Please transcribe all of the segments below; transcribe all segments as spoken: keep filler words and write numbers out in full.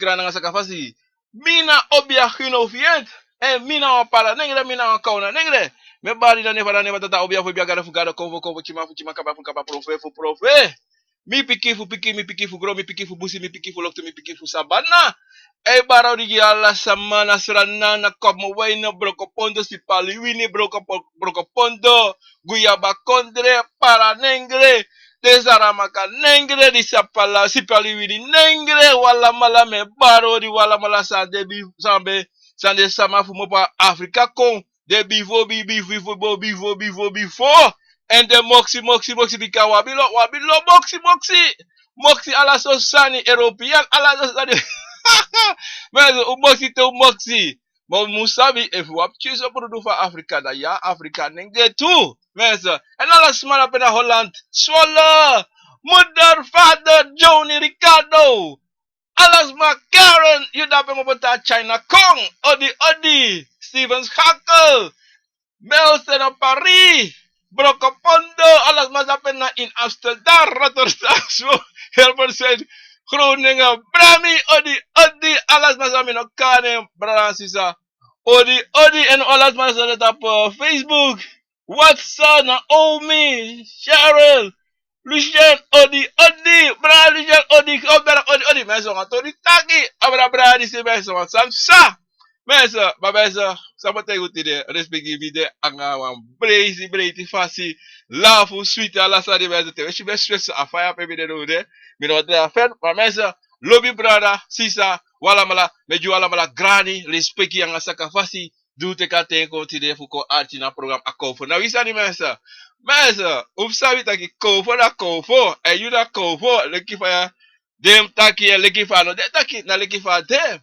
Krani nanga Sakafasi. Mi na Obi a Gino Fiet. Èn mi na wan Paranengre, mi na wan Kawnanengre. Mi e bari na nen fu Gado, na nen fu Tata Obi a fu Obi a Gado fu Gado, Konfo fu Konfo, Kiman fu Kiman, Kaba fu Kaba, Profe fu Profe. Mi pikin fu pikin, mi pikin fu gron, mi pikin fu busi, mi pikin fu loktu, mi pikin fu sabana. Ei, bari odi gi ala sama na Sranan, na Kop Mowain, Brokopondo, Sipaliwini, Broko-, Brokopondo, Guyabakondre, Paranengre, den Saramaka nengre, di Sipala, Sipaliwini nengre, wi alamala mi e bari odi, wi alamala san de bi-, san be, san de sama fu mi opo a Afrika kon. Den bifo, bi-, bifo, bifo, bifo, bifo, bifo. Èn den moksi, moksi, moksi, bika wi abi lo, wi abi lo moksi, moksi. Moksi ala so sani, European, ala so sani. Mensen, un moksi te un moksi. Ma un mu sabi, efu wi abi kisi o brudu fu Afrika, dan ya, Afrika nengre tu. Mensen, èn ala sma na pe na Holland, Zwolle, moeder, vader, Johnny, Ricardo. Ala sma, Karen, yu dape, mi opo taki China Kong, odi, odi, Steven Schakel, Melsen na Paris, Brokopondo, ala sma dape na in Amsterdam, Rotterdam, so, Hilversum, Groningen, Brami, odi, odi, ala sma san mi no kan nen, brada, sisa, odi, odi, èn ala sma san de tapu Facebook, Watson, Naomi, Cheryl, Lucien, odi, odi, brada Lucien, odi, o brada, odi, odi, mensen, wan tori taki, a brada, brada disi, mensen, wan sani sa. Mensen, ma mensen, san mi o taigi un tide, respeki gi mi de nanga wan breiti, breiti fasi, lafu, switi, ala sani, mensen, te wi si mi e sweti so, a faya pe mi de now de, mi no wani drai a fen, ma mensen, lobi brada, sisa, wi alamala, mi e gi wi alamala grani, respeki nanga sakafasi, di un teki a ten kon tide fu kon arki na program A Konfo na wi sani, mensen. Mensen, un mus sabi taki Konfo na Konfo, èn yu na Konfo, leki fa ya den taki, èn leki fa a no de taki, na leki fa a de.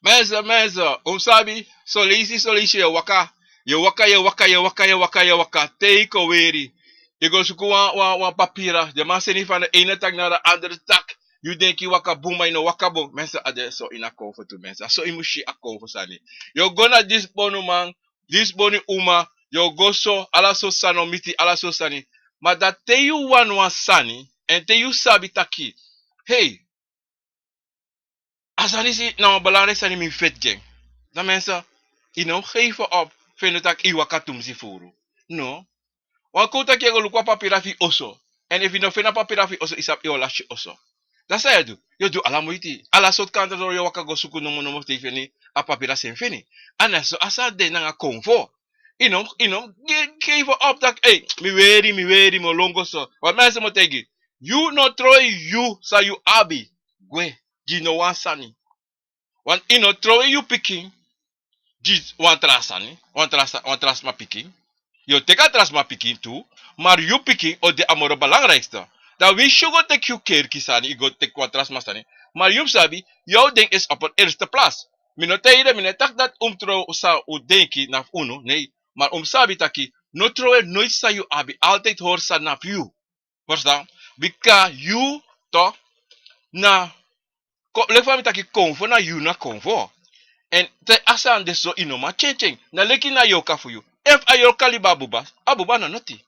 Mensen, mensen, un mus sabi, son leisi, son leisi yu e waka, yu e waka, yu e waka, yu e waka, yu e waka, yu e waka, te yu kon weri. Yu go suku wan, wan, wan papira, den man seni yu fu a ini taki na a andere taki. Yu denki yu waka bun, ma yu no waka bun. Mensen, a de so ini a Konfo tu, mensen. A so yu mus si a Konfo sani. Yu o go na disi bonuman, disi bonu uma, yu o go so, ala sortu sani o miti, ala sortu sani. Ma dan te yu wani wan sani, èn te yu sabi taki, hei, a sani disi na wan belangrijk sani, mi feti gi en. Dan mensen, yu no mus geef op, feni taki yu waka tumsi furu. No. Wan kon taki yu e go luku a papira fu yu oso. Èn efu yu no feni a papira fu yu oso, yu sabi yu o lasi yu oso. Dan san yu e du? Yu o du ala muiti. Ala sortu kantri doro yu e waka go suku nomo nomo fu te yu feni a papira san yu feni. A na so a sani de nanga Konfo. Yu no, yu no mus gi, geef op taki, ei, mi weri, mi weri, mi o lon go so. Wan mensen, mi o taigi yu, yu no trowe yu san yu abi gwe gi no wan sani. Want yu no trowe yu pikin gi wan tra sani, wan tra sa-, wan tra sma pikin. Yu o teki a tra sma pikin tu, ma yu pikin o de a moro belangrijkste. Dan winsi yu go teki yu kerki sani, yu go teki wan tra sma sani, ma yu mus sabi, yu o denki esi op a eerste plaats. Mi no taigi den, mi no e taki dati un mus trowe san un denki na fu unu, nee. Ma un mus sabi taki, no trowe noiti san yu abi, altijd hori san na fu yu. Verstaan? Bika yu, toch, na, ko-, leki fa mi taki, Konfo na yu na Konfo. Èn te a sani de so, yu no man kenken. Na leki na yorka fu yu. Efu a yorka libi a buba, a buba na noti.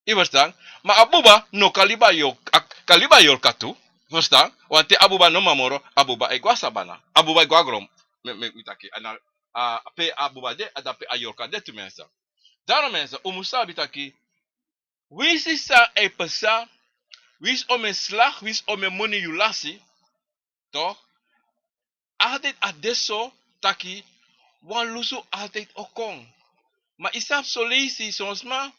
Yu verstaan? Ma a buba no kan libi a yor-, a, kan libi a yorka tu. Verstaan? Want te a buba no man moro, a buba e go na sabana. A buba e go na gron. Mi, mi, mi taki, a na, a, pe a buba de, a dape a yorka de tu, mensen. Daarom, mensen, un mus sabi taki, winsi san e pasa, winsi omeni slag, winsi omeni moni yu lasi, toch? Altijd a de so taki, wan lusu altijd o kon. Ma yu sabi, son leisi son sma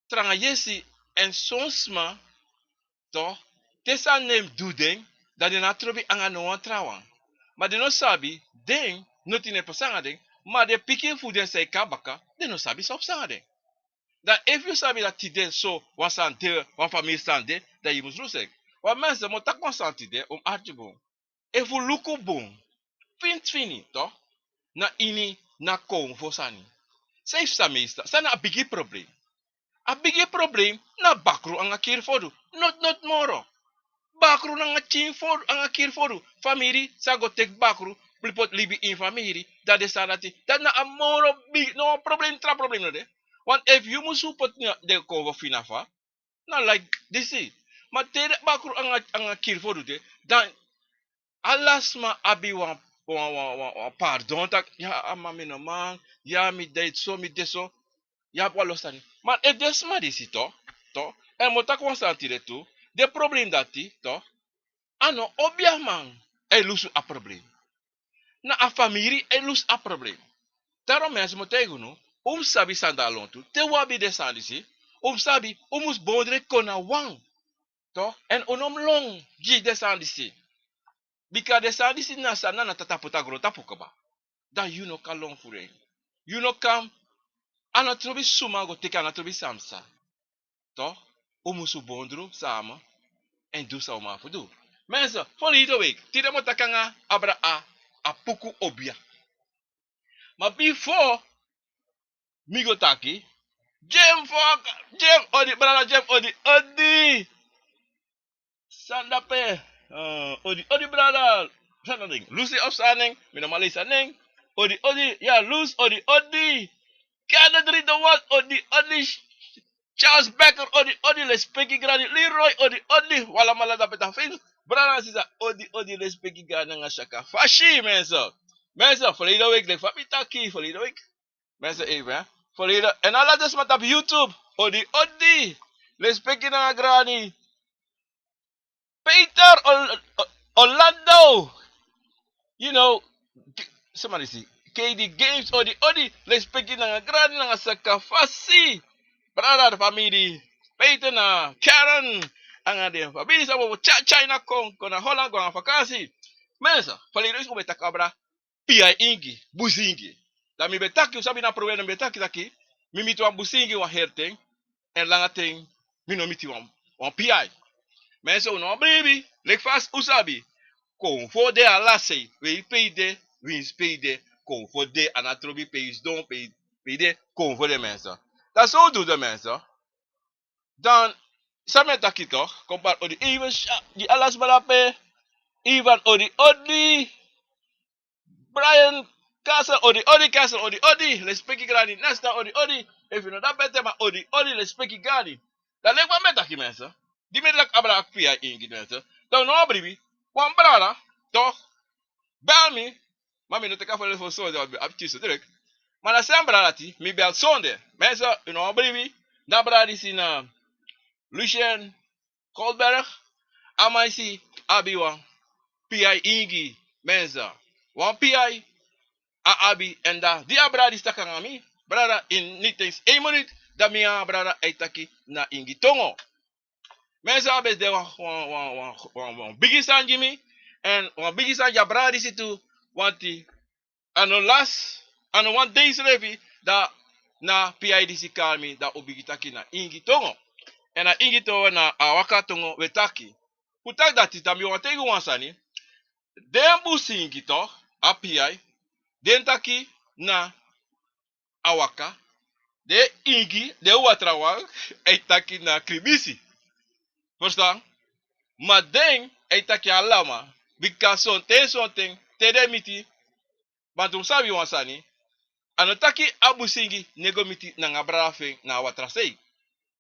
tranga yesi, èn son sma, toch, te sani no e du den, dan den no abi trobi nanga no wan trawan. Ma den no sabi, den, noti no e pasa nanga den, ma den pikin fu den san e kon na baka, den no sabi san o pasa nanga den. Dan efu yu sabi dati tide so, wan sani de, wan famiri sani de, dan yu mus lusu en. Wan mensen, mi o taki wan sani tide, un mus arki bun. Efu un luku bun, fini fini, toch, na ini, na Konfo sani, san yu sabi, meestal, san na a bigi problem? A bigi problem na bakru nanga kiri fodu. Noti, noti moro. Bakru nanga kiri fodu, nanga kiri fodu. Famiri sa go teki bakru, poti libi ini famiri, dan den sani dati. Dati na a moro bigi, no, wan problem, tra problem no de. Want efu yu mus poti den Konfo fini afu, na like disi. Ma te den bakru nanga, nanga kiri fodu de, dan Ala sma abi wan, wan, wan, wan, wan pardon taki, ya, a man mi no man, ya, mi de so, mi de so. Ya abi wan lo sani. Ma efu den sma disi to, to, èn mi o taki wan sani tide tu, den problem dati, to, a no obiaman e lusu a problem. Na a famiri e lusu a problem. Daarom mi e si mi o taigi unu, un mus sabi san de a lontu. Te un abi den sani disi, un mus sabi, un mus bondre kon na wan. To, èn un no mus lon gi den sani disi. Bika den sani disi na san Nana Tata poti a grontapu kaba. Dan yu no kan lon fu den. Yu no kan, a no trobi suma go teki, a no trobi san mi sa. To, un musu bondru sama èn du san un man fu du. Mensen, verleden week, tide mi o taki nanga abra a, a puku obia. Ma bifo mi go taki, Jim Fok, Jim, odi, brada Jim, odi, odi. San de ape, eh, odi, odi, brada. San na nen? Lucy of san na nen? Mi no man leisi a nen. Odi, odi, ya, Lucy, odi, odi. Kennedy de Walt, odi, odi. Charles Becker, odi, odi, lespeki grani. Leroy, odi, odi. Wi alamala de ape tapu Facebook. Brada, sisa, odi, odi, lespeki grani nanga saka fasi, mensen. Mensen, verleden week, leki fa mi taki, verleden week. Mensen, even, hè. Verleden, èn ala den sma tapu YouTube. Odi, odi. Lespeki nanga grani. Peter Ol-, Ol-, Orlando. You know, K-, somebody say, K D Games, odi, odi, lespeki nanga grani, nanga saka fasi. Brada, de famiri. Peter na Karen. Nanga den famiri san bo Chi-, China kon, kon na Holland, go nanga vakansi. Mensen, verleden week un ben taki abra P I ingi, busi ingi. Dan mi ben taki, un sabi na problema, mi ben taki taki, mi miti wan busi ingi wan heri ten, èn langa ten, mi no miti wan, wan P I. Mensen, un no bribi, leki fa un sabi, konfo de ala sei, we pe i de, winsi pe i de, konfo de, a no trobi pe i sidon, pe i, pe i de, konfo de, mensen. Dan so un du, mensen. Dan, san mi e taki toch, kompari odi, even, Sha-, di ala sma de ape, Ivan, odi, odi, Brian Castle, odi, odi, Castle, odi, odi, lespeki grani, Nesta, odi, odi, efu yu no de ape te, ma odi, odi, lespeki grani. Dan leki fa mi e taki, mensen. Di mi e taki abra a P I ingi, mensen. Dan un no bribi, wan brada, toch, bel mi, ma mi no teki a fone fu sonde, abi tyusu druk. Ma na a srefi brada dati, mi bel sonde. Mensen, un no bribi, na a brada disi na Lucien Goldberg, a man disi abi wan P I ingi, mensen. Wan P I a abi, èn dan di a brada disi taki nanga mi, brada, in niet eens één minuut, dan mi nanga a brada e taki na ingi tongo. Mensen, a ben de wan, wan, wan, wan, wan, wan bigi sani gi mi, èn wan bigi sani gi a brada disi tu, want a no lasi, a no wan dei srefi, dan na P I disi kari mi, dan un bigin taki na ingi tongo. Èn na ingi tongo, na Awaka tongo we taki. Fu taki dati, dan mi wani taigi un wan sani. Den busi ingi toch, a P I, den taki na Awaka, den ingi, den watra wan, e taki na Kribisi. Verstaan? Ma den e taki Alama, bika sonten, sonten, te den miti, ma un sabi wan sani, a no taki a busi ingi no e go miti nanga brada fu en na a watra sei.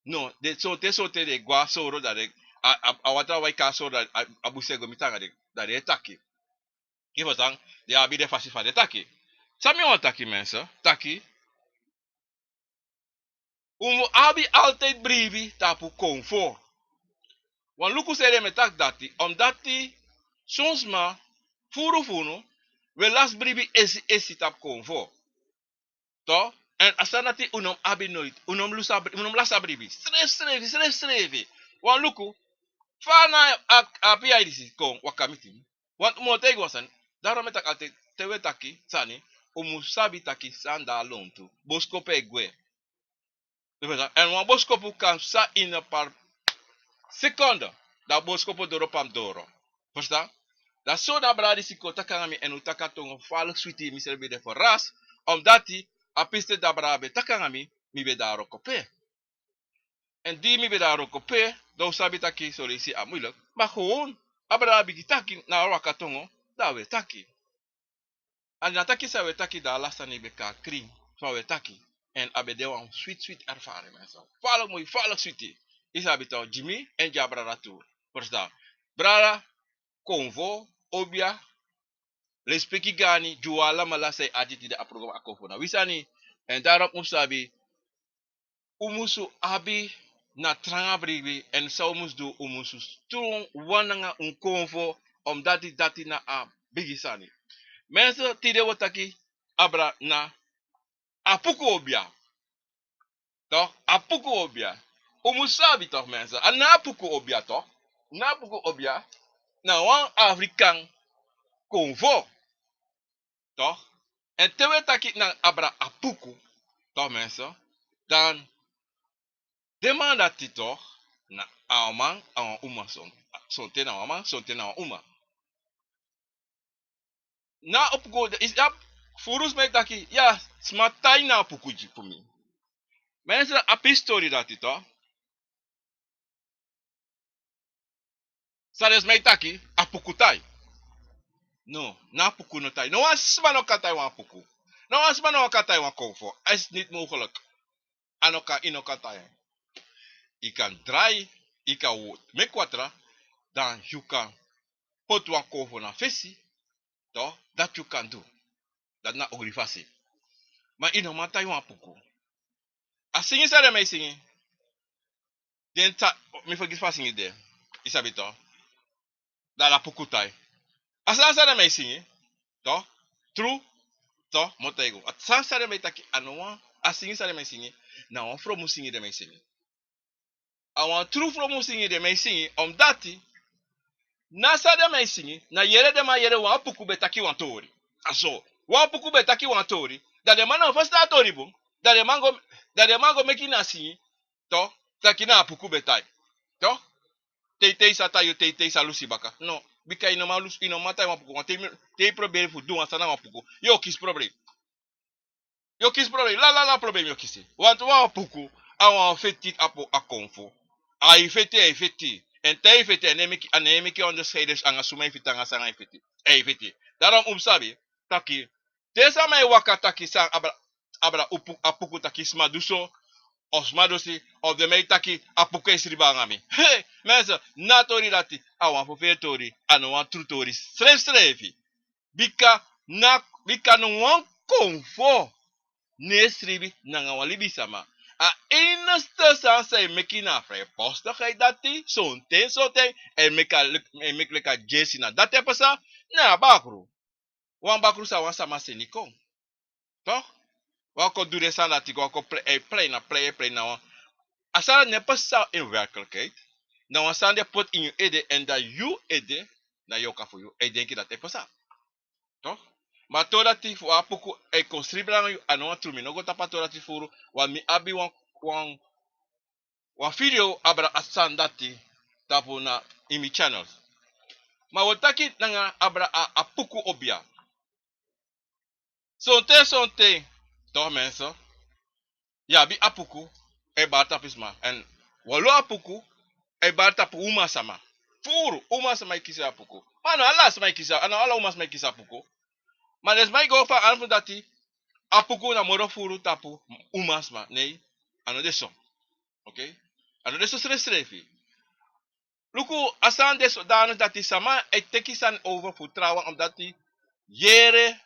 No, den sonten, sonten den e go a soro, dan den, a, a, a watra wan e kon a soro, dan a, a busi e go miti nanga den, dan den e taki. Yu verstaan, den abi den fasi fa den e taki. San mi wani taki, mensen, taki, un mu abi altijd bribi tapu konfo. Wan luku san ede mi e taki dati, omdati son sma, furu fu unu, we lasi bribi esi esi tapu konfo. Toch? Èn a sani dati un no mu abi noiti, un no mu lusu a bri-, un no mu lasi a bribi. Srefsrefi, srefsrefi. Wan luku, fa na a, a P I disi kon waka miti mi. Want mi o taigi wan sani, daarom mi e taki altijd, te we taki sani, un mu sabi taki san de a lontu. Boskopu e gwe. Èn wan boskopu kan psa ini par sekonde. Dan boskopu doro, pam doro. Verstaan? Dan so na a brada disi kon taki nanga mi èn un taki a tongo falek switi, mi srefi ben de verras. Omdati a piste di a brada ben taki nanga mi, mi ben de a wroko pe. Èn di mi ben de a wroko pe, dan un sabi taki son leisi a moeilijk. Ma gewoon, a brada bigin taki na a Awaka tongo, dan we taki. A no taki san we taki, dan ala sani ben kon krin, fa we taki. Èn a ben de wan switi switi ervaring, mensen. Falek moi, falek switi. Yu sabi toch, gi mi èn gi a brada tu. Verstaan? Brada, konfo, obia, lespeki gani gi un alamala san e ati tide a programa a kon fu na wi sani. Èn daro un sabi un musu abi na tranga bribi, èn san un musu du, un musu strong wan nanga un konfo, omdati dati na a bigi sani. Mensen, tide wi o taki abra na a puku obia. Toch, a puku obia. Un musu sabi toch, mensen. A na a puku obia toch. Na a puku obia na wan Afrikan konfo. Toch? Èn te wi e taki na abra a puku, toch, mensen, dan den man dati toch, na a wan man, a wan uma son. Sonten na wan man, sonten na wan uma. Na a puku, isi a furu sma e taki, ya, sma tai na a puku gi fu mi. Mensen, a pisi tori dati toch. San den sma e taki, a puku tai. No, na a puku no tai. No wan sma no kan tai wan puku. No wan sma no kan tai wan konfo. A is niet mogelijk. A no kan, yu no kan tai. Yu kan drai, yu kan wo-, meki watra, dan yu kan poti wan konfo na fesi, toch, dati yu kan du. Dati na ogri fasi. Ma yu no man tai wan puku. A singi san den man e singi. Den ta, mi fergiti fa a singi de. Yu sabi toch. Dan a puku tai. A sani san den man e singi. Toch. Tru. Toch, mi o taigi yu. A sani san den man e taki, a no wan, a singi san den man e singi, na wan fromu singi den man e singi. A wan tru fromu singi den man e singi, omdati na san den man e singi, na yere den man yere wan puku ben taki wan tori. A so. Wan puku ben taki wan tori. Dan den man no ferstan a tori bun. Dan den man go, dan den man go meki na singi. Toch, taki na a puku ben tai. Toch? Teitei sa tai, teitei sa lusu baka. No, bika yu no man lusu, yu no man tai wan puku. Want te yu, te yu proberi fu du wan sani na wan puku, yu o kisi problem. Yu o kisi problem. La, la, la problem yu o kisi. Want wan puku, a wan feti tapu a konfo. A e feti, a e feti. Èn te a e feti, a no e meki, a no e meki onderscheiders anga suma e feti anga san a e feti. A e feti. Daarom un sabi taki, te sama e waka taki san abra, abra upu, a puku taki sma du so, of sma du si, of den man e taki a puku e sribi anga mi. He, mensen, na tori dati, a wan ferferi tori, a no wan tru tori srefsrefi. Bika na, bika no wan konfo no e sribi nanga wan libisama. A enigste sani san e meki na vrijpostigheid dati, sonten, sonten, e meki a, e meki leki a dyesi na dati e pasa, na a bakru. Wan bakru san wan sama seni kon. Toch? Wan kon du den sani dati, wan kon plei, e plei na plei, e plei na wan. A sani no e pasa in werkelijkheid. Na wan sani den poti ini yu ede, èn dan yu ede, na yoka fu yu, e denki dati e pasa. Toch? Ma tori dati fu a puku e kon sribi nanga yu, a no wan tru. Mi no go tapu a tori dati furu, want mi abi wan, wan, wan video abra a sani dati tapu na ini mi channels. Ma wi o taki nanga abra a, a puku obia. Sonten, sonten, toch, mensen, yu abi a puku e bari tapu sma. Èn wan lo a puku e bari tapu umasma. Furu umasma e kisi a puku. Ma no ala sma e kisi, a no ala umasma e kisi a puku. Ma den sma e go fu a anu fu dati, a puku na moro furu tapu umasma. Nee, a no de so. Oké? A no de so srefsrefi. Luku, a sani de so, dan dati sama e teki sani over fu trawan, omdati yere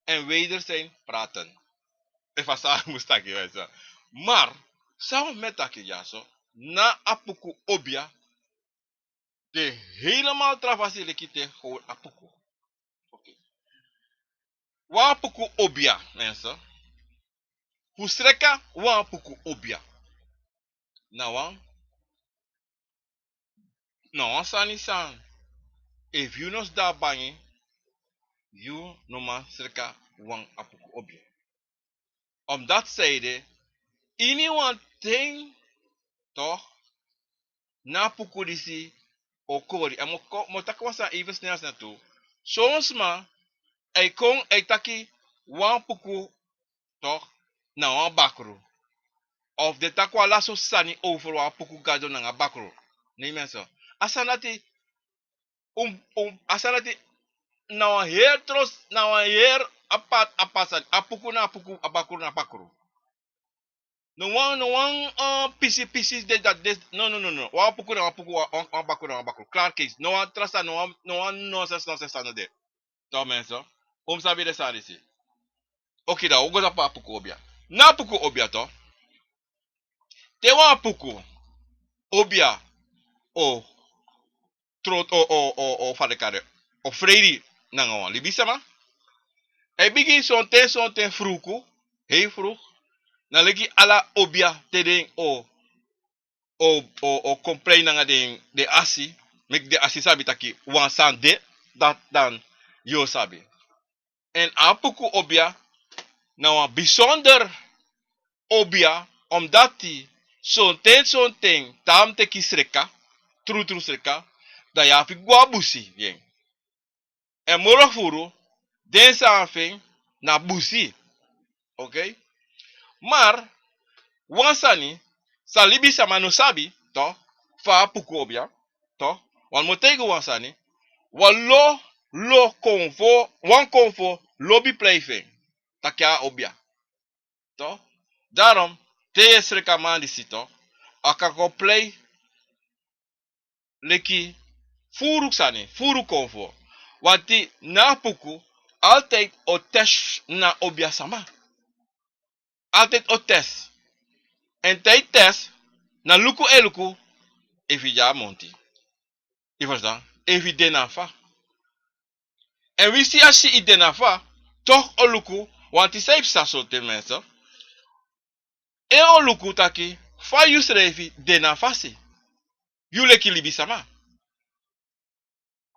en wederzien praten. Efu a sani mus taki, yu sa. Maar san mi e taki dyaso, na a puku obia de helemaal tra fasi leki te gewoon a puku. Oké. Wan puku obia, mensen. Fu sreka wan puku obia. Na wan, na wan sani san, efu yu no sidon a bangi, yu no man sreka wan a puku obia. Omdati sanede, ini wan ten, toch, na a puku disi o kori. Èn mi o ko-, mi o taki wan sani even snel snel tu. Son sma e kon e taki wan puku, toch, na wan bakru. Of den taki wan laso sani over wan puku gado nanga bakru. Nee, mensen. A sani dati, um, um, a sani dati na wan heri tros, na wan heri apart, apart sani. A puku na a puku, a bakru na a bakru. No wan, no wan, eh, pisi, pisi, de, dat, de, no, no, no, no. Wan puku na wan puku, wan, wan, wan bakru na wan bakru. Klaar, keis. No wan tra sani, no wan, no wan nonsens, nonsens sani no de. Toch, mensen? Un sabi den sani disi. Oké, dan, un go tapu a puku obia. Na puku obia, toch? Te wan puku obia o tron, o, o, o, o, fa den kari en, o freidi nanga wan libisama. A e bigin sonten, sonten fruku, hei fru. Na leki ala obia te den o, o, o, o kon prei nanga den, den asi, meki den asi sabi taki wan sani de, dati dan yu o sabi. Èn a puku obia na wan bisonder obia, omdati sonten, sonten te a mu teki sreka, trutru sreka, dan yu abi fu go na busi gi en. Èn moro furu, den sani fu en na busi. Oké? Maar, wan sani san libisama no sabi, toch, fu a puku obia, toch, wan mu taigi wan sani, wan lo, lo konfo, wan konfo lobi prei fu en, taki a obia. Toch? Daarom, te yu e sreka a man disi, toch, a kan kon prei leki furu sani, furu konfo. Want na a puku, altijd o test na obia sama. Altijd o test. Èn te yu test, na luku e luku, efu yu de na monti. Yu ferstan? Efu yu de na fa. Èn winsi a si yu de na fa, toch o luku, want san e psa sonten mensen, en o luku taki fa yusrefi de na fasi. Yu leki libisama.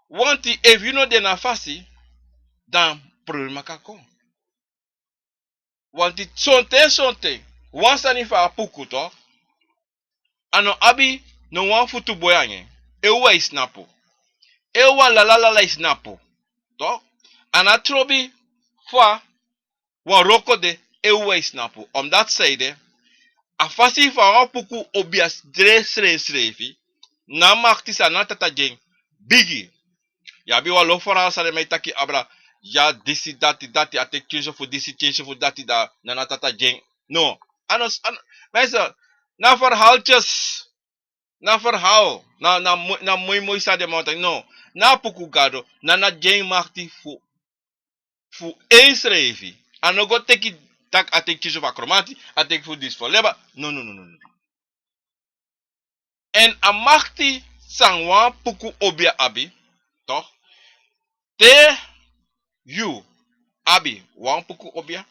Want efu yu no de na fasi, dan problema kan kon. Want sonten, sonten, wan sani fu a puku, toch, a no abi no wan futu boi anga en. Efu wan e snapu. Efu wan lalalala e snapu, toch, a no trobi fa wan wroko de, efu wan e snapu. Omdati sanede, a fasi fu a wan puku obia srefsrefi, na makti san na tata gi en bigi. Yu abi wan lo ferhaal san den man e taki abra. Ya disi, dati, dati, a teki tyinso fu disi, tyinso fu dati, dan na na tata gi en. No. A no, a no, mensen, na ferhaaltjes. Na ferhaal. Na, na moi, na moi moi san den man e taki. No. Na a puku gado. Na na gi en makti fu, fu ensrefi. A no go teki, taki a teki tyinso fu a kromanti, a teki fu disi fu leba. No, no, no, no, no. Èn a makti san wan puku obia abi, toch? Te yu abi wan puku obia,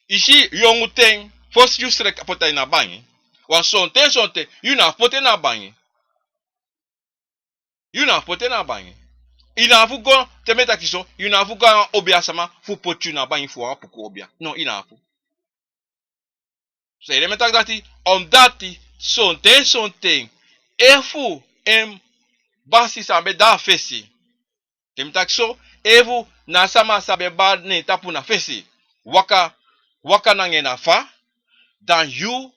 yu si yongu ten, fosi yu sreka poti en na bangi, want sonten, sonten, yu no abi fu poti en na bangi. Yu no abi fu poti en na bangi. Yu no abi fu go, te mi e taki so, yu no abi fu go nanga obia sama fu poti yu na bangi fu wan puku obia. No, yu no abi fu. Sanede mi e taki dati, omdati, sonten, sonten, efu en basi san ben de na fesi. Te mi e taki so, efu na a sama san ben bari na en tapu na fesi, waka, waka nanga en na fa, dan yu,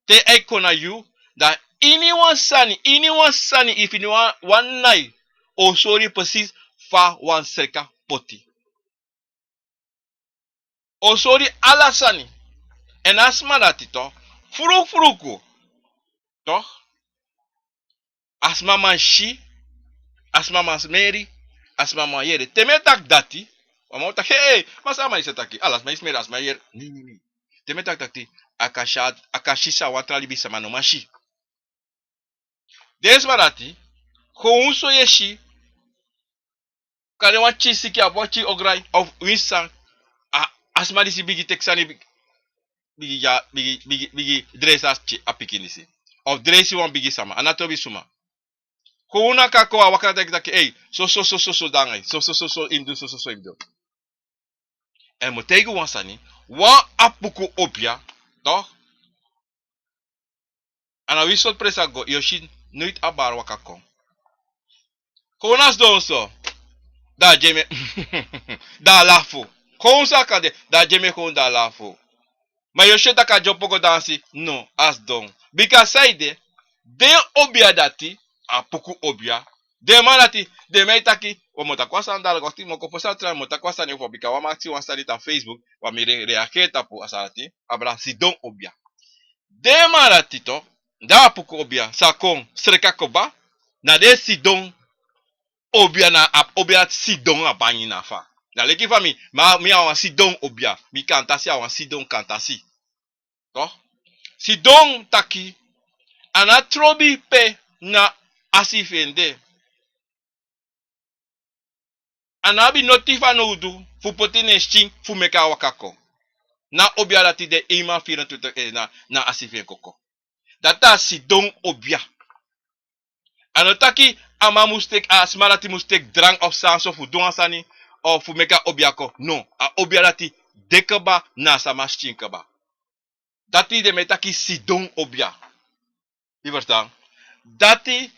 te a e kon na yu, dan iniwan sani, iniwan sani, efu iniwan, wan nai, o sori yu precies fa wan sreka poti. O sori ala sani. Èn a sma dati, toch, frukfruku, toch, a sma man si, a sma man smeri, a sma man yere. Te mi e taki dati, wan man o taki, hei, ma san a man disi e taki, ala sma e smeri, a sma e yere. Nei, nei, nei. Te mi e taki dati, a kan si, a kan si san wan tra libisama no man si. Den sma dati, gewoon so yu e si, kande wan pikin siki, a wan pikin ograi, of winsi san, a, a sma disi bigin teki sani, bigi, bigi, ya, bigi, bigi, bigi dresi a pikin disi. Of dresi wan bigi sama, a no trobi suma. Gewoon a kan kon, a waka, taki, taki, ei, so, so, so, so, so, dan, ei, so, so, so, so, yu mus du, so, so, so, yu mus du. Èn mi o taigi wan sani, wan a puku obia, toch? A na winsi sortu presi a go, yu o si noiti a bari waka kon. Kon na sidon so, dan a dyeme, dan a lafu. Kon so a kan de, dan a dyeme kon dan a lafu. Ma yu o si en taki a dyompo go dansi, no, a sidon. Bika sanede, den obia dati, a puku obia. Den man dati, den man e taki, Wan mota kon a sani dala go ati moko fosi a tra mota kon a sani fu a bika wan man aksi wan sani tan Facebook. Wan mi reageri tapu a sani ati. Abra sidon obia. Den man dati to, dan a puku obia sa kon sreka kba. Na den sidon obia na a obia dati sidon a bangi na fa. Na leki fa mi ma mi a wan sidon obia, mi kantasi a wan sidon kantasi. To, sidon taki a na trobi pe na asi fu en de. A no abi noti fanowdu fu poti na en skin fu meki a waka kon. Na obia dati de einman firentu na asi fu en koko. Dati a sidon obia. A no taki a man mus teki a sma dati mus teki drank of san so fu du wan sani of fu meki a obia kon. No, a obia dati de kba na a sama skin kba. Dati den mi e taki sidon obia. Yu ferstan? Dati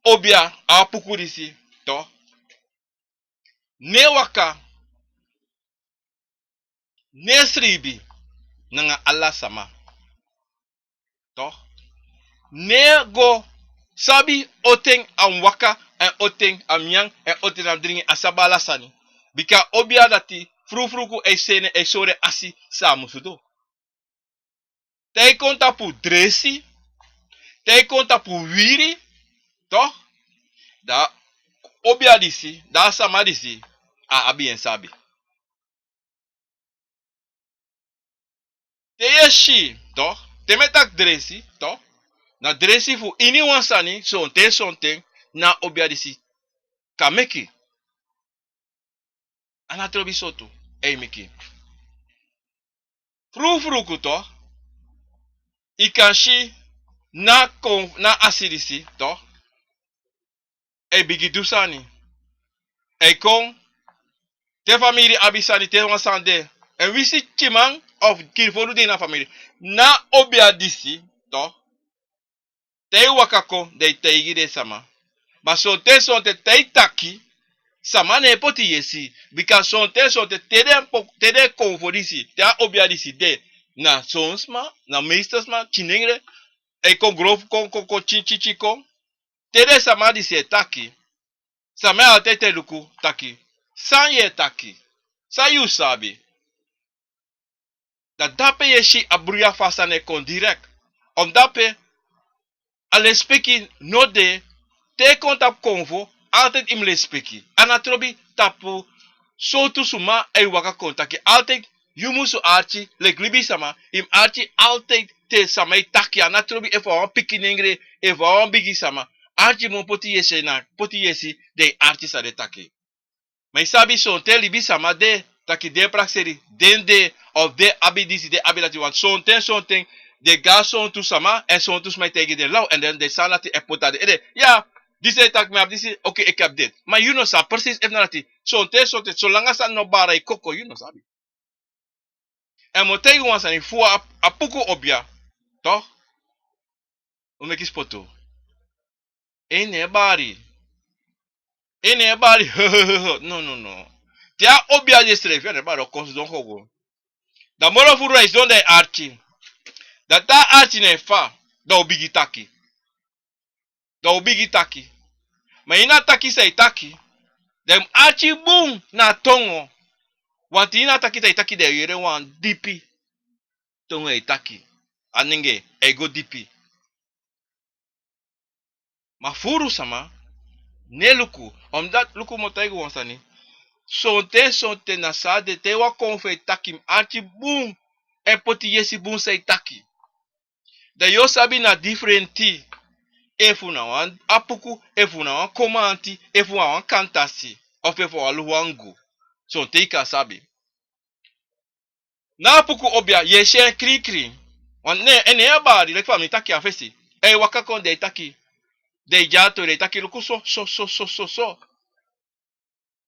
obia a puku disi to. Ne waka, ne sribi nanga ala sama to. Ne go sabi oten a mus waka, èn oten a mus nyan, èn oten a mus dringi, a sabi ala sani. Bika obia dati frufruku e sene e sori en asi san a musu du. Te i kon tapu dresi, te i kon tapu wiri to, dan obia disi, dan a sama disi a abi en sabi. Te yu e si to, te mi e taki dresi to, na dresi fu iniwan sani sonten sonten na obia disi kan meki. A na trobi sortu e meki. Frufruku to, i kan si na kon na asi disi to, e bigi du sani. E kon te famiri abi sani te wan sani de, èn wisi kiman of kinfolu de ini a famiri, na obia disi to. Te i waka kon dan i taigi den sama. Ma sonten sonten te i taki, sama no e poti yesi. Bika sonten sonten te den po- te den konfo disi te a obia disi de, na son sma, na meester sma kinengre, e kon grofu kon kon kon kinkinkin kon. Te den sama disi e taki, sama e altide e luku taki, san yu e taki? San yu sabi? Dan dape yu e si a bruya fu a sani e kon direkt. Omdape a lespeki no de. Te i kon tapu konfo, altide i mus lespeki. A na trobi tapu sowtu suma e waka kon taki. Altide yu musu arki leki libisama, i mus arki altide te sama e taki. A na trobi efu a wan pikinengre, efu a wan bigi sama. Arki mu poti yesi na poti yesi den arki san den taki. Ma i sabi sonten libisama de taki den prakseri den de, of den abi disi den abi dati, want sonten sonten den go na sontu sama èn sontu sma e taigi den law èn den sani dati e poti na den ede. Ya, disi e taki mi abi disi, oké, eki abi deti. Ma yu no sabi presis efu na dati. Sonten sonten solanga sani no bari yu koko, yu no sabi. Èn mi o taigi wan sani fu a puku obia to. Un meki spotu. En no e bari. En no e bari. No, no, no. Te a obia de srefi a no e bari, o kon sidon gogo. Dan moro furu dan i sidon dan i arki. Dan te a arki na en fa, dan o bigi taki. Dan o bigi taki. Ma ini a taki san i taki, dan i mus arki bun na a tongo. Want ini a taki san i taki dan i yere wan dipi tongo e taki. A nenge e go dipi. Ma furu sama no e luku. Omdati luku mi o taigi wan sani. Sonten sonten na san a de te wan konfo e taki, mi arki bun èn poti yesi bun san i taki. Dan yu o sabi na difrenti efu na wan apuku, efu na wan komanti, efu na wan kantasi, of efu na wan luwangu. Sonten i kan sabi. Na apuku obia yu e si en krinkrin. Wan ne en ne en a bari leki fa mi taki a fesi. Èn i waka kon dan i taki, dan i dyato dan i taki luku so so so so so.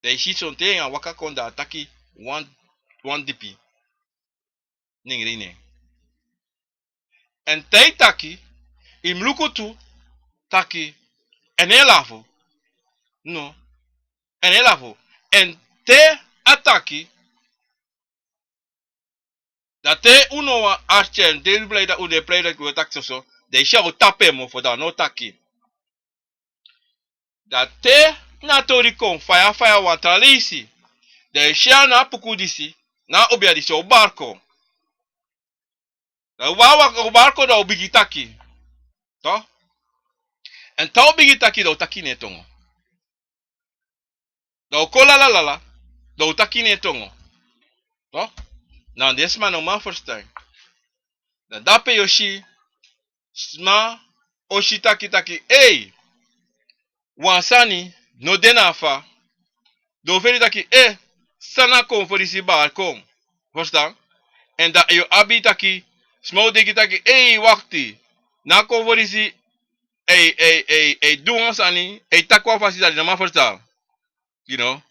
Dan i si sonten en a waka kon dan a taki wan wan dipi. Nengre ini en. Èn te i taki, i mus luku tu taki, èn en lafu. No. Èn en lafu. Èn te a taki, dan te un no wani arki en, te un blei dan un de prei dan un e taki soso, dan i si a o tapu en mofo dan a no o taki. Dan te na a tori kon faya faya wan tra leisi. Dan yu si a na a puku disi, na a obia disi o bari kon. Dan wan waka o bari kon, dan o bigin taki. To? Èn te o bigin taki, dan o taki na en tongo. Dan o kon lalalala, dan o taki na en tongo. To? Na den sma no man ferstan. Dan dape yu o si sma o si taki taki, ei, wan sani no de na fa. Dan o feni taki, eh, san na a konfo disi bari kon. Ferstan? Èn dan yu o abi taki, sma o denki taki, ei, wakti. Na a konfo disi, ei, ei, ei, ei, du wan sani, ei, taki wan fasi san den no man ferstan. You know?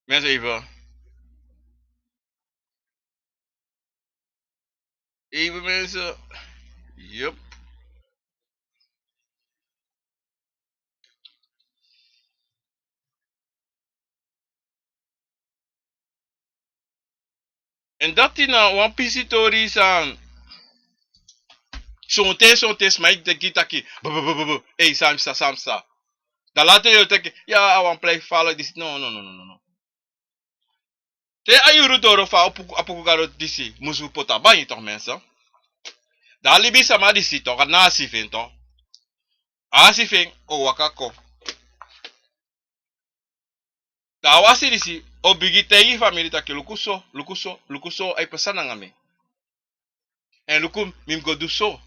Mensen even. Even mensen. Yup. Èn dati na wan pisi tori san sonten, sonten sma e denki taki, bu, bu, bu, bu, bu, ei, san psa, san psa. Dan later yu o taki, ya, a wan plei fala disi. No, no, no, no, no, no. Te a yuru doro fa a puku, a puku gado disi musu poti a bangi, toch, mensen. Dan a libisama disi, toch, a na a si fu en, toch. A si fu en o waka kon. Dan a wasi disi o bigin taigi famiri taki, luku so, luku so, luku so, a e pasa nanga mi. Èn luku, mi mus go du so.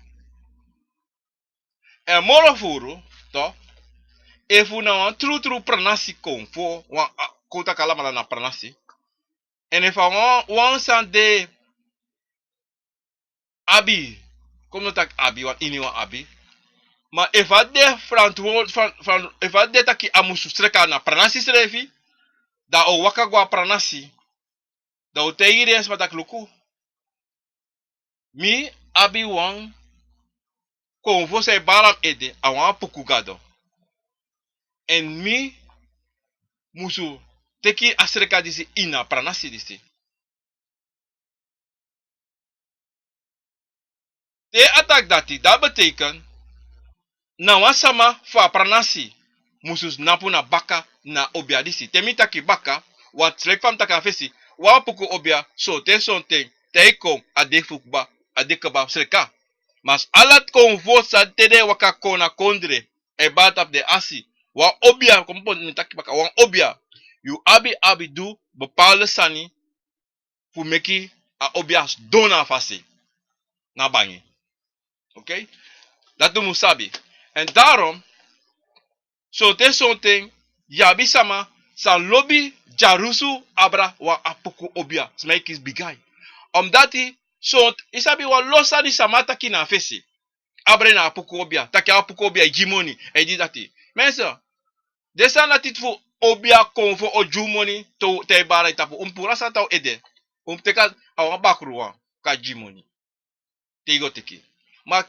Èn moro furu, toch, efu na wan trutru pranasi konfo, wan, a, kon taki alamala na pranasi. Èn efu a wan, wan sani de abi, kon mi no taki abi, wan ini wan abi. Ma efu a de frantwor-, fran-, fran-, efu a de taki a musu sreka na pranasi srefi, dan a o waka go a pranasi. Dan a o taigi den sma taki, luku, mi abi wan konfo san e bari na mi ede, a wan Apuku gado. Èn mi musu teki a sreka disi ini a pranasi disi. Te a taki dati, dati betekent na wan sama fu a pranasi musu tnapu na baka na obia disi. Te mi taki baka, want sreki fa mi taki na fesi, wan Apuku obia, sonten sonten, te a e kon, a de fu kba, a de kba sreka. Ma ala konfo san te den e waka kon na kondre, e bari tapu den asi. Wan obia, kon mi poti, mi taki baka, wan obia. Yu abi, abi du bepaalde sani fu meki a obia sidon na a fasi. Na bangi. Oké? Dati un mu sabi. Èn daarom, sonten sonten, yu abi sama san lobi dyarusu abra wan Apuku obia. Sma e kisi bigi ai. Omdati, sonten, yu sabi wan lo sani sama taki na a fesi. Abra en na Apuku obia. Taki a Apuku obia e gi moni. E di dati. Mensen, den sani dati fu obia konfo o gi yu moni, te, te a e bari na yu tapu. Un mu puru a sani na un ede. Un mu teki a wan bakruwan kan gi moni. Te yu go teki. Ma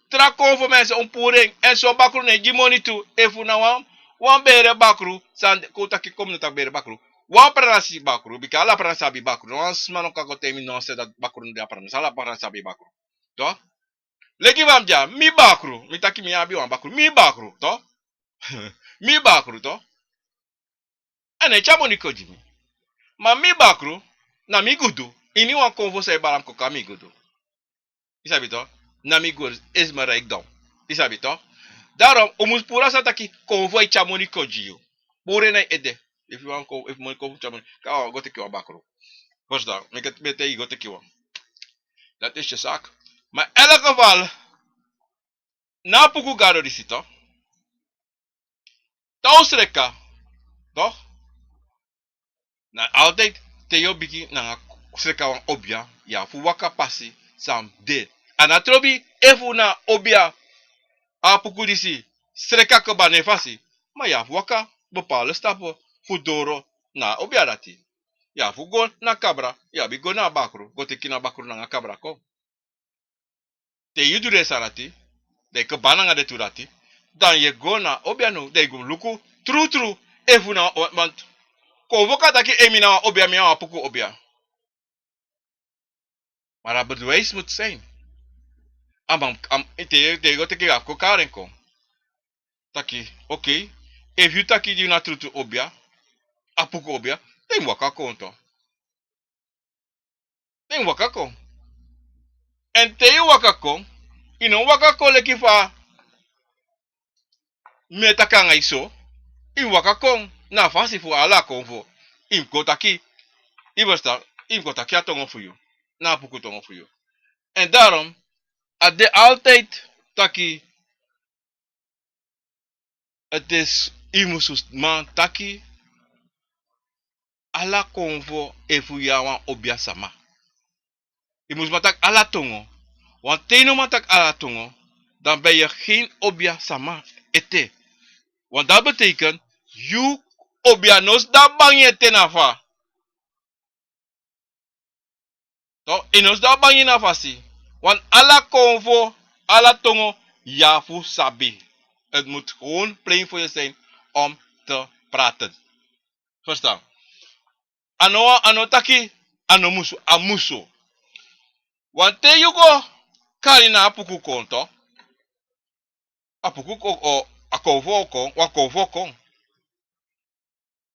tra konfo, mensen, un mu puru en. Èn son bakru no e gi moni tu. Efu na wan, wan bere bakru, san kon taki, kon mi no taki bere bakru. Wan pranasi bakru, bika ala pranasi abi bakru. No wan sma no kan go taigi mi no se dati bakru no de a pranasi. Ala pranasi abi bakru. Toch? Leki fa mi de ya, mi bakru, mi taki mi abi wan bakru, mi bakru, toch? Mi bakru, toch? A no e tyari moni kon gi mi. Ma mi bakru, na mi gudu, ini wan konfo san e bari mi kon kon na mi gudu. Yu sabi toch? Na mi gudu, is mijn rijkdom. Yu sabi toch? Daarom, un mus puru a sani taki konfo e tyari moni kon gi yu. Puru en na yu ede. Efu yu wani kon, efu moni kon fu tyari moni, kan yu go teki wan bakru. Verstaan? Meki mi taigi yu, go teki wan. Dati is yu zaak. Ma in elk geval, na Apuku gado disi toch, te un sreka, toch? Na altijd te yu o bigin nanga sreka wan obia, yu abi fu waka pasi san de. A no trobi efu na obia, a Apuku disi sreka kba na en fasi. Ma yu abi fu waka bepaalde stapu fu doro na obia dati. Yu abi fu go na kabra, yu abi go na bakru, go teki na bakru nanga kabra kon. Te yu du den sani dati, dan yu kba nanga den tu dati, dan yu e go na obia now, dan yu go luku trutru efu na, want konfo kan taki, ei, mi na wan obia, mi na wan Apuku obia. Maar dat bewijs moet zijn. A man, a man, te, te yu go teki, yu abi kon kari en kon. taki, okay, efu yu taki yu na trutu obia, apuku obia, den waka kon to. Den waka kon. Èn te yu waka kon, yu no waka kon leki fa mi e taki nanga yu so, yu waka kon na a fasi fu ala konfo. Yu mus kon taki, yu ferstan, yu mus kon taki a tongo fu yu, na apuku tongo fu yu. Èn daarom, a de altijd taki, het is, yu mus man taki ala konfo efu yu na wan obia sama. Yu mus man taki ala tongo. Want te yu no man taki ala tongo, dan ben yu geen obia sama ete. Want dat betekent, yu obia no sidon bangi ete na fa. Toch, yu no sidon bangi na fasi. Want ala konfo, ala tongo, yu abi fu sabi. Het moet gewoon plein voor je zijn om te praten. Verstaan? A no, a no taki, a no musu, a musu. Want te yu go kari na apuku kon, toch? Apuku kon, o, a konfo kon, wan konfo kon.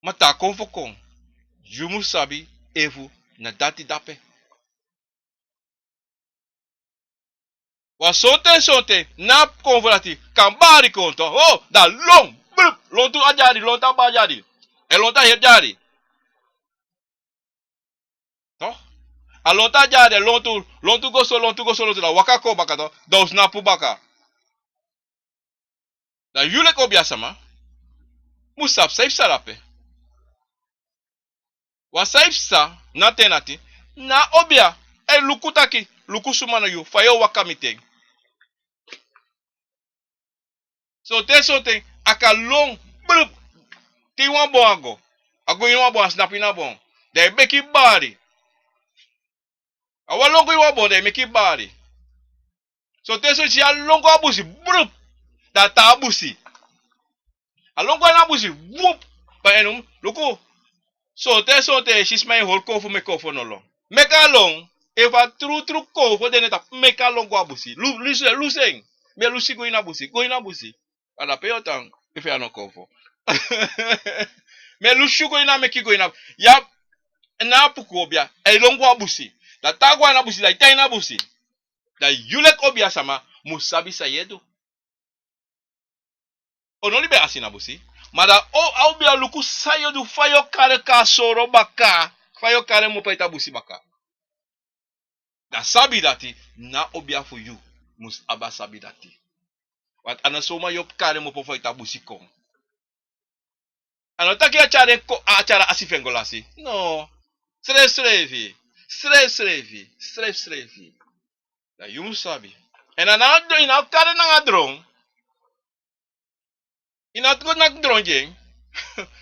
Ma te a konfo kon, yu mus sabi efu na dati dape. Wan sonten sonten, na a konfo dati, kan bari kon to. O, dan lon, blup, lontu a dyari, lontu a bari dyari. Èn lontu a heri dyari. Toch? A lontu a dyari, lontu, lontu go so, lontu go so, lontu, dan waka kon baka to, dan un snapu baka. Dan yu leki obia sama mus sabi san yu psa dape. Wan san yu psa, na ten dati, na obia e luku taki, luku suma na yu, fa yu o waka miti en. Sonten sonten, a kan lon, blup, te wan bon a go. A go ini wan bon, a snapu ini a bon. Dan yu meki bari. A wan lon go ini wan bon, dan yu meki bari. Sonten sonten, a lon go a busi, blup, dan a tan a busi. A lon go na busi, wup, pa en um, luku. Sonten sonten, yu si sma e hori konfo, meki konfo no lon. Meki a lon, efu a trutru konfo de na en tapu, meki a lon go a busi. Lu, lusu, lusu en. Mi e lusu yu go ini a busi, go ini a busi. A dape yu o tan, efu yu a no konfo. Mi e lusu yu go ini a, meki go ini a. Ya, na apuku obia, a e lon go a busi. Dan te a go na busi, dan yu tan ini a busi. Dan yu leki obia sama mus sabi san yu e du. O no libi e asi na busi. Ma dan o, a obia luku san yu o du, fa yu o kari kon a soro baka, fa yu o kari en opo ete a busi baka. Dan sabi dati, na obia fu yu mus abi a sabi dati. Want a no soma yu o kari en opo fu ete a busi kon. A no taki a tyari en kon, a tyari a asi fu en go lasi. No. Srefsrefi. Srefsrefi. Srefsrefi. Dan yu mus sabi. Èn a no, yu no kari en nanga dron. Yu no go naki dron gi en.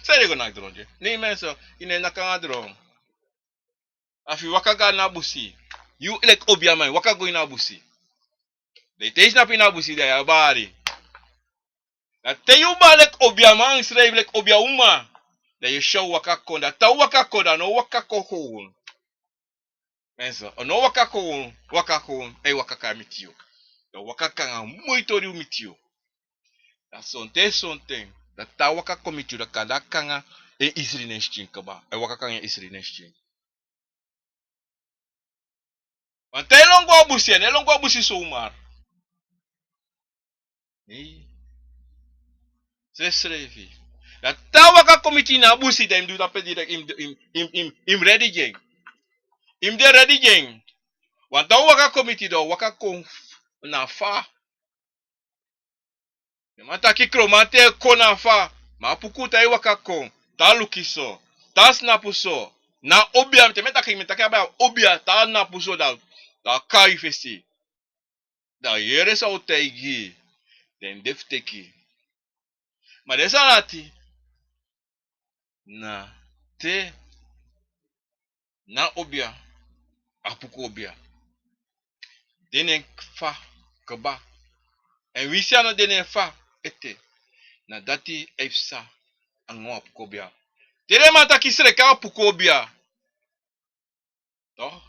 San yu e go naki dron gi en? Nee, mensen, yu no e naki nanga dron. A fu yu waka go na busi. Yu leki obiaman, waka go ini a busi. Dan te yu snapu ini a busi, dan yu e bari. Dan te yu bari leki obiaman, srefi leki obiauman, dan yu e si a o waka kon, dan te a o waka kon, dan a no o waka kon gewoon. Mensen, a no o waka kon, waka kon, a e waka kon miti yu. Dan a o waka kon nanga moi tori miti yu. Dan sonten sonten, dan te a waka kon miti yu, dan kande a kon nanga en isri na en skin kaba. A e waka kon nanga en isri na en skin. Want a e lon go a busi, a no e lon go a busi somar. Nee. Srefsrefi. Dan te a waka kon miti yu na busi, dan yu mus du dape direct, yu mus, yu mus, yu mus, yu mus ready gi en. Yu mus de ready gi en. Want te a waka kon miti yu, dan a o waka kon na fa. Den man taki kromanten e kon na fa, ma apuku te a e waka kon, te a luku so, te a snapu so, na obia, te mi e taki, mi e taki a obia, te a snapu so, dan, dan a kai fesi. Dan yere san a o taigi, dan de fu teki. Ma den sani dati, na te na obia, apuku obia, de na en fa kaba. Èn winsi a no de na en fa ete, na dati a e psa nanga wan apuku obia. Te den man taki sreka apuku obia. Toch?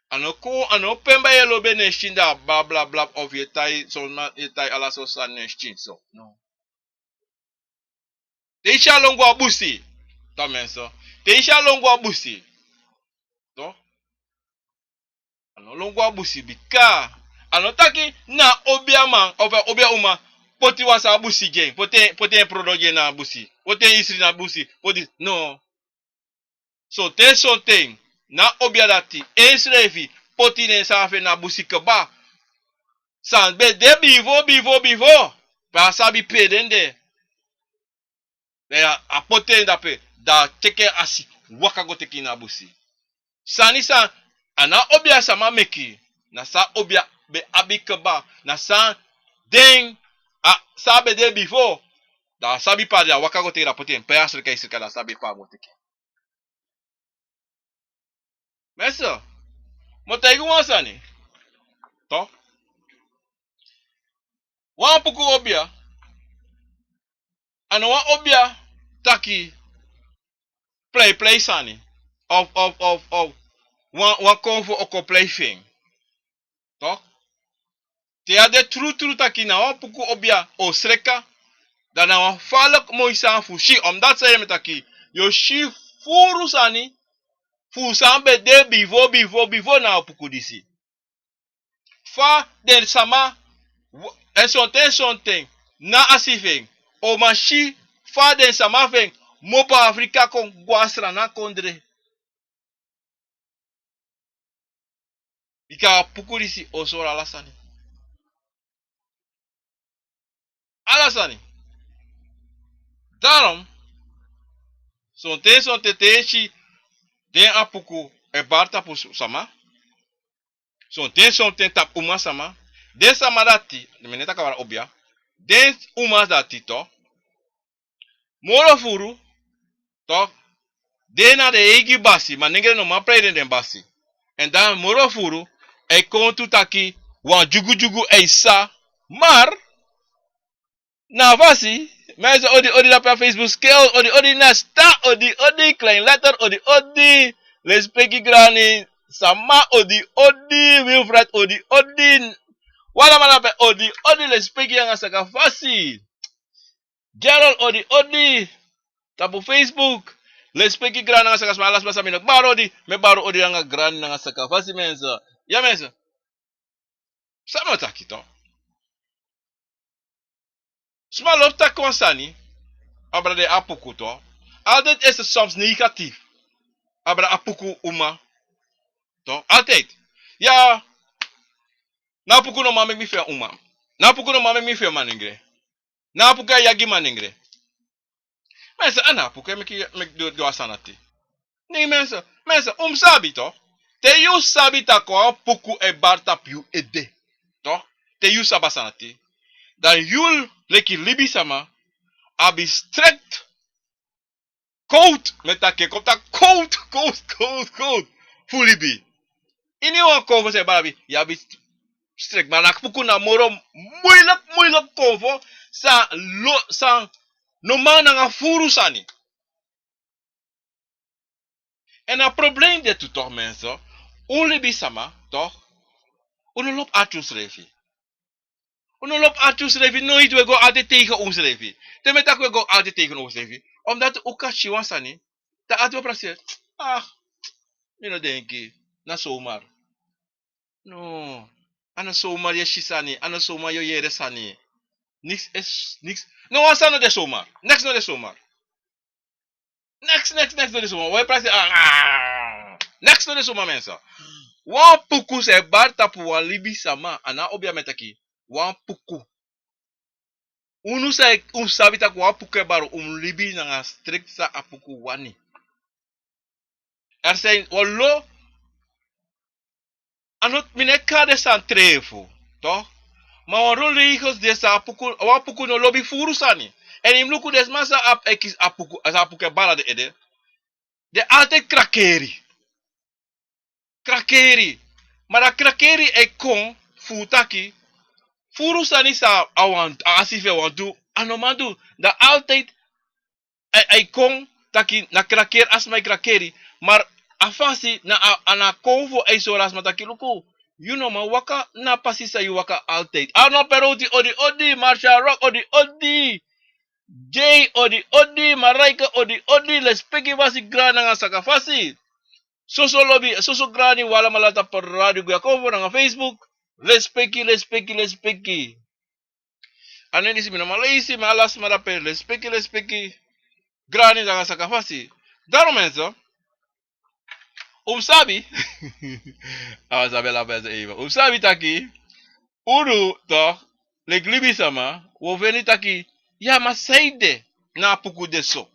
A no kon, a no pemba yu e lobi en na en skin, dan blablabla, of yu e tai, son man, yu e tai ala sortu sani na en skin so. No. Te i si a lon go a busi. Tan menso. Te i si a lon go a busi. To. A no lon go a busi bika a no taki na obia man of a obia uma poti wan sani a busi gi en, poti en, poti en prodo gi en na a busi, poti en isri na a busi, poti, no. Sonten sonten na obia dati ensrefi poti den sani fu en na a busi kaba. San be de bifo, bifo, bifo. Pe a sabi pe den de. Dan a poti en dape, dan a teki en asi waka go teki en na busi. Sani san a na obia sama meki, na san obia be abi kaba, na san den a san be de bifo. Dan a sabi pe a de, a waka go teki en, dan a poti en pe a sreka, e sreka, dan a sabi pe a go teki en. Mester, mi o taigi wan sani. To. Wan puku obia. A no wan obia taki plei plei sani. Of, of, of, of. Wan, wan konfo o kon plei fu en. To. Te a de trutru taki na wan puku obia o sreka, dan na wan faliki moi sani fu si. Omdat san yu e taki, yu o si furu sani fu san be de bifo, bifo, bifo na a puku disi. Fa den sama, en sonten, en sonten, na a si fu en, o man si fa den sama fu en, mopo Afrika kon go a Sranan kondre. Bika a puku disi o sori ala sani. Ala sani. Daarom, sonten, sonten te yu si den a puku e bari tapu sama. Sonten, sonten tapu uma sama. Den sama dati, mi no e taki a obia. Den uma dati to. Moro furu, to, den na den eigi basi, manengre no man prei den den basi. En dan moro furu, e kon tu taki, wan dyugudyugu e sa, mar, na a fasi, mi e si odi odi dape a Facebook, skel, odi odi na sta, odi odi klein letter, odi odi, lespeki grani, sama, odi odi, Wilfred, odi odi, wan ala man dape, odi odi, lespeki nanga saka fasi. Gerald odi odi. Tapu Facebook. Lespeki grani nanga saka sma, ala sma san mi no bari odi, mi e bari odi nanga grani nanga saka fasi, mensen. Ya, mensen. San mi o taki to. Sma lobi taki wan sani abra den a puku to. Altijd is het soms negatief. Abra a puku uma. To, altijd. Ya. Na a puku no man meki mi fu en uma. Na a puku no man meki mi fu en manengre. Na a puku e yagi manengre. Mensen, a na a puku e meki, meki du, du a sani dati. Nee, mensen, mensen, un mu sabi to. Te yu sabi taki wan puku e bari tapu yu ede. To, te yu sabi a sani dati, dan yu leki libisama abi strikt kowtu, mi e taki, kon taki kowtu, kowtu, kowtu, kowtu fu libi. Iniwan konfo san yu e bari abi, yu abi strikt, ma na a puku na moro moeilijk, moeilijk konfo san lo, san no man nanga furu sani. En a probleem de tu toch, mensen. Un libisama, toch? Un no lobi arki unsrefi. Un no lobi arki unsrefi, nooit. We go altijd tegen unsrefi. Te mi e taki we go altijd tegen unsrefi, omdat un kan si wan sani, dan altijd we prakseri. Ah, mi no denki, na zomaar. No, a no zomaar yu e si sani, a no zomaar yu e yere sani. Niks is, niks. No wan sani no de zomaar. Niks no de zomaar. Niks, niks, niks no de zomaar. Wan e prakseri, ah, ah. Niks no de zomaar, mensen. Wan puku san e bari tapu wan libisama, a na obia mi e taki. Wan puku. Unu san e, un sabi taki wan puku e bari, un mu libi nanga strikt san a puku wani. Er zijn, wan lo, a no, mi no e kari den sani trefu, toch? Ma wan lo regels de san a puku, wan puku no lobi furu sani. En yu mu luku den sma san abi, e kisi a puku, san a puku e bari na den ede. Den altijd krakeri. Krakeri. Ma a krakeri e kon fu taki furu sani san a wan, a asi fu en wan du, a no man du. Dan altijd a, a e kon taki na krakeri, a sma e krakeri. Ma a fasi na a, a na konfo e sori a sma taki luku, yu no man waka na a pasi san yu waka altijd. A no, Peroti odi odi, Marshall Rock odi odi. Jei odi odi, Maraika odi odi, lespeki fasi, grani nanga saka fasi. Soso lobi, soso grani, wi alamala tapu radio Guyakofo nanga Facebook. Lespeki, lespeki, lespeki. A nen disi mi no man leisi, ma ala sma dape, lespeki, lespeki, grani nanga saka fasi. Daarom mensen, un mus sabi, a wan sabi ala mensen even. Un mus sabi taki, unu toch, leki libisama, wi o feni taki, ya, ma saide na a puku de so.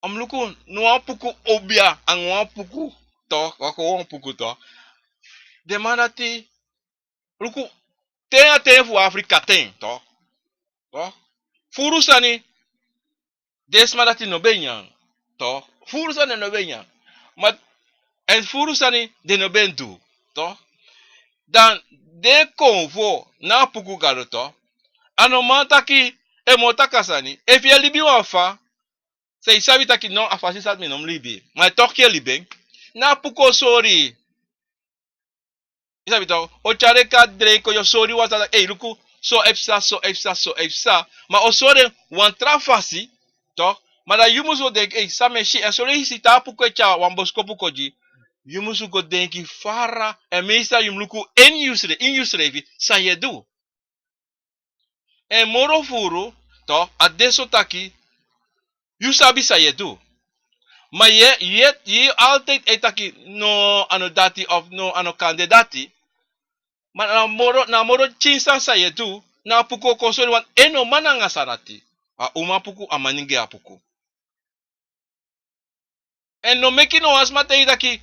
A mus luku, no wan puku obia, anga wan puku, toch, waka wan puku, toch. Den man dati, luku, ten a ten fu Afrika ten, toch. Toch. Furu sani, den sma dati no ben nyan, toch. Furu sani den no ben nyan. Ma, èn furu sani den no ben du, toch. Dan, den konfo na a puku gado, toch. A no man taki, en mus taki a sani. Efu yu e libi wan fa, san yu sabi taki no, a fasi san mi no mus libi. Ma yu toch yu e libi en. Na a puku o sori. Yu sabi toch, o tyari en kon a dren kon, yu o sori wan sani taki, ei, luku, so e psa, so e psa, so e psa. Ma o sori en wan tra fasi, toch. Ma dan yu mus go denki, ei, san mi e si, èn son leisi te a puku e tyari wan boskopu kon gi yu, yu mus go denki fara, èn meestal yu mus luku ini yusre-, ini yusrefi, san yu e du. Èn moro furu, toch, a de so taki, yu sabi san yu e du. Ma yu e, yu e, yu e altijd e taki, no, a no dati of no, a no kan de dati. Ma na moro, na moro tyin sani san yu e du, na a puku o kon sori wan, èn no man nanga sani dati. A uma puku, a manengre a puku. Èn no meki no wan sma taigi taki,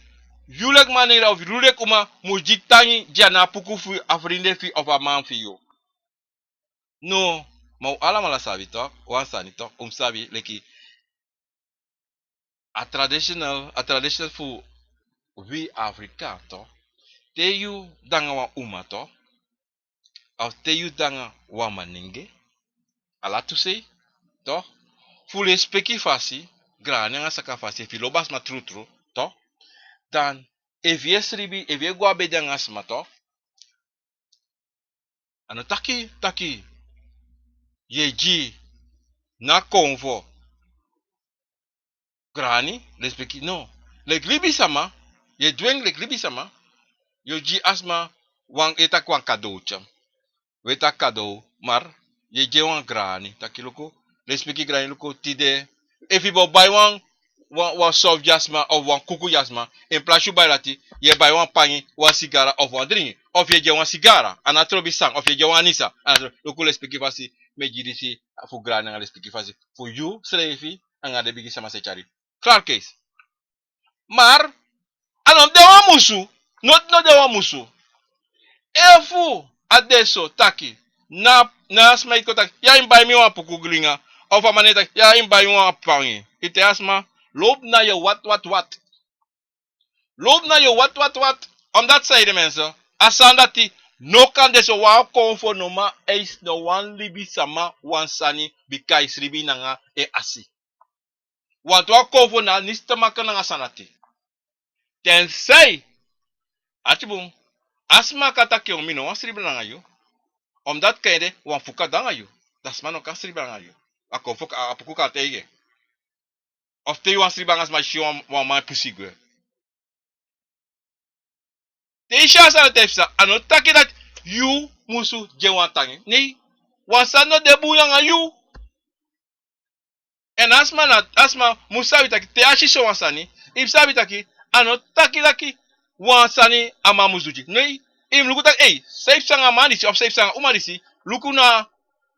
yu leki manengre of yu leki uma mus gi tangi gi a na a puku fu a frinde fi yu of a man fi yu. No, ma un alamala sabi toch, wan sani toch, un mus sabi leki a traditional, a traditional fu wi Afrika toch. Te yu de nanga wan uma toch, of te yu de nanga wan manengre, ala tu sei, toch. Fu lespeki fasi, grani nanga saka fasi, efu yu lobi a sma trutru, toch. Dan, efu yu e sribi, efu yu e go a bedi nanga sma, toch. A no taki, taki yu e gi na konfo grani, lespeki, no. Leki libisama, yu e du en leki libisama, yu o gi a sma wan, yu e taki wan kadowtya. Wi e taki kadow, maar yu e gi en wan grani, taki luku, lespeki grani, luku, tide, efu yu bo bai wan, wan, wan soft gi a sma of wan kuku gi a sma, in plaats yu bai dati, yu e bai wan pangi, wan sigara of wan dringi. Of yu e gi en wan sigara, a no trobi san, of yu e gi en wan anisa, a no trobi, luku, lespeki fasi, mi e gi disi fu grani nanga lespeki fasi fu yu srefi, anga den bigi sama san e tyari. Klaar, keisi. Maar a no de wan musu, noti no de wan musu. Efu a de so taki, na, na a sma e kon taki, ya, yu mus bai mi wan puku glinga. Of a man e taki, ya, yu mus bai mi wan pangi. Yu taigi a sma, lobi na yu wat, wat, wat. Lobi na yu wat, wat, wat. Omdat saide mensen, a sani dati no kan de so, wan konfo no man eisi no wan libisama wan sani, bika yu sribi nanga en asi. Want wan konfo na niks te maken nanga sani dati. Tenzij, arki bun, a sma kan taki, mi no wani sribi nanga yu. Omdat kande wan fuka de nanga yu. Dan a sma no kan sribi nanga yu. A konfo, a, a puku kan taigi en. Of te yu wani sribi nanga sma, si wan, wan man e pusu gwe. Te yu si a sani dati e psa, a no taki dati yu musu gi en wan tangi. Nei, wan sani no de bun nanga yu. Èn a sma na, a sma mus sabi taki, te a si so wan sani, yu mus sabi taki, a no taki taki wan sani a man mus du gi. Nei, yu mus luku taki, ei, san e psa nanga a man disi, of san e psa nanga a uma disi, luku na,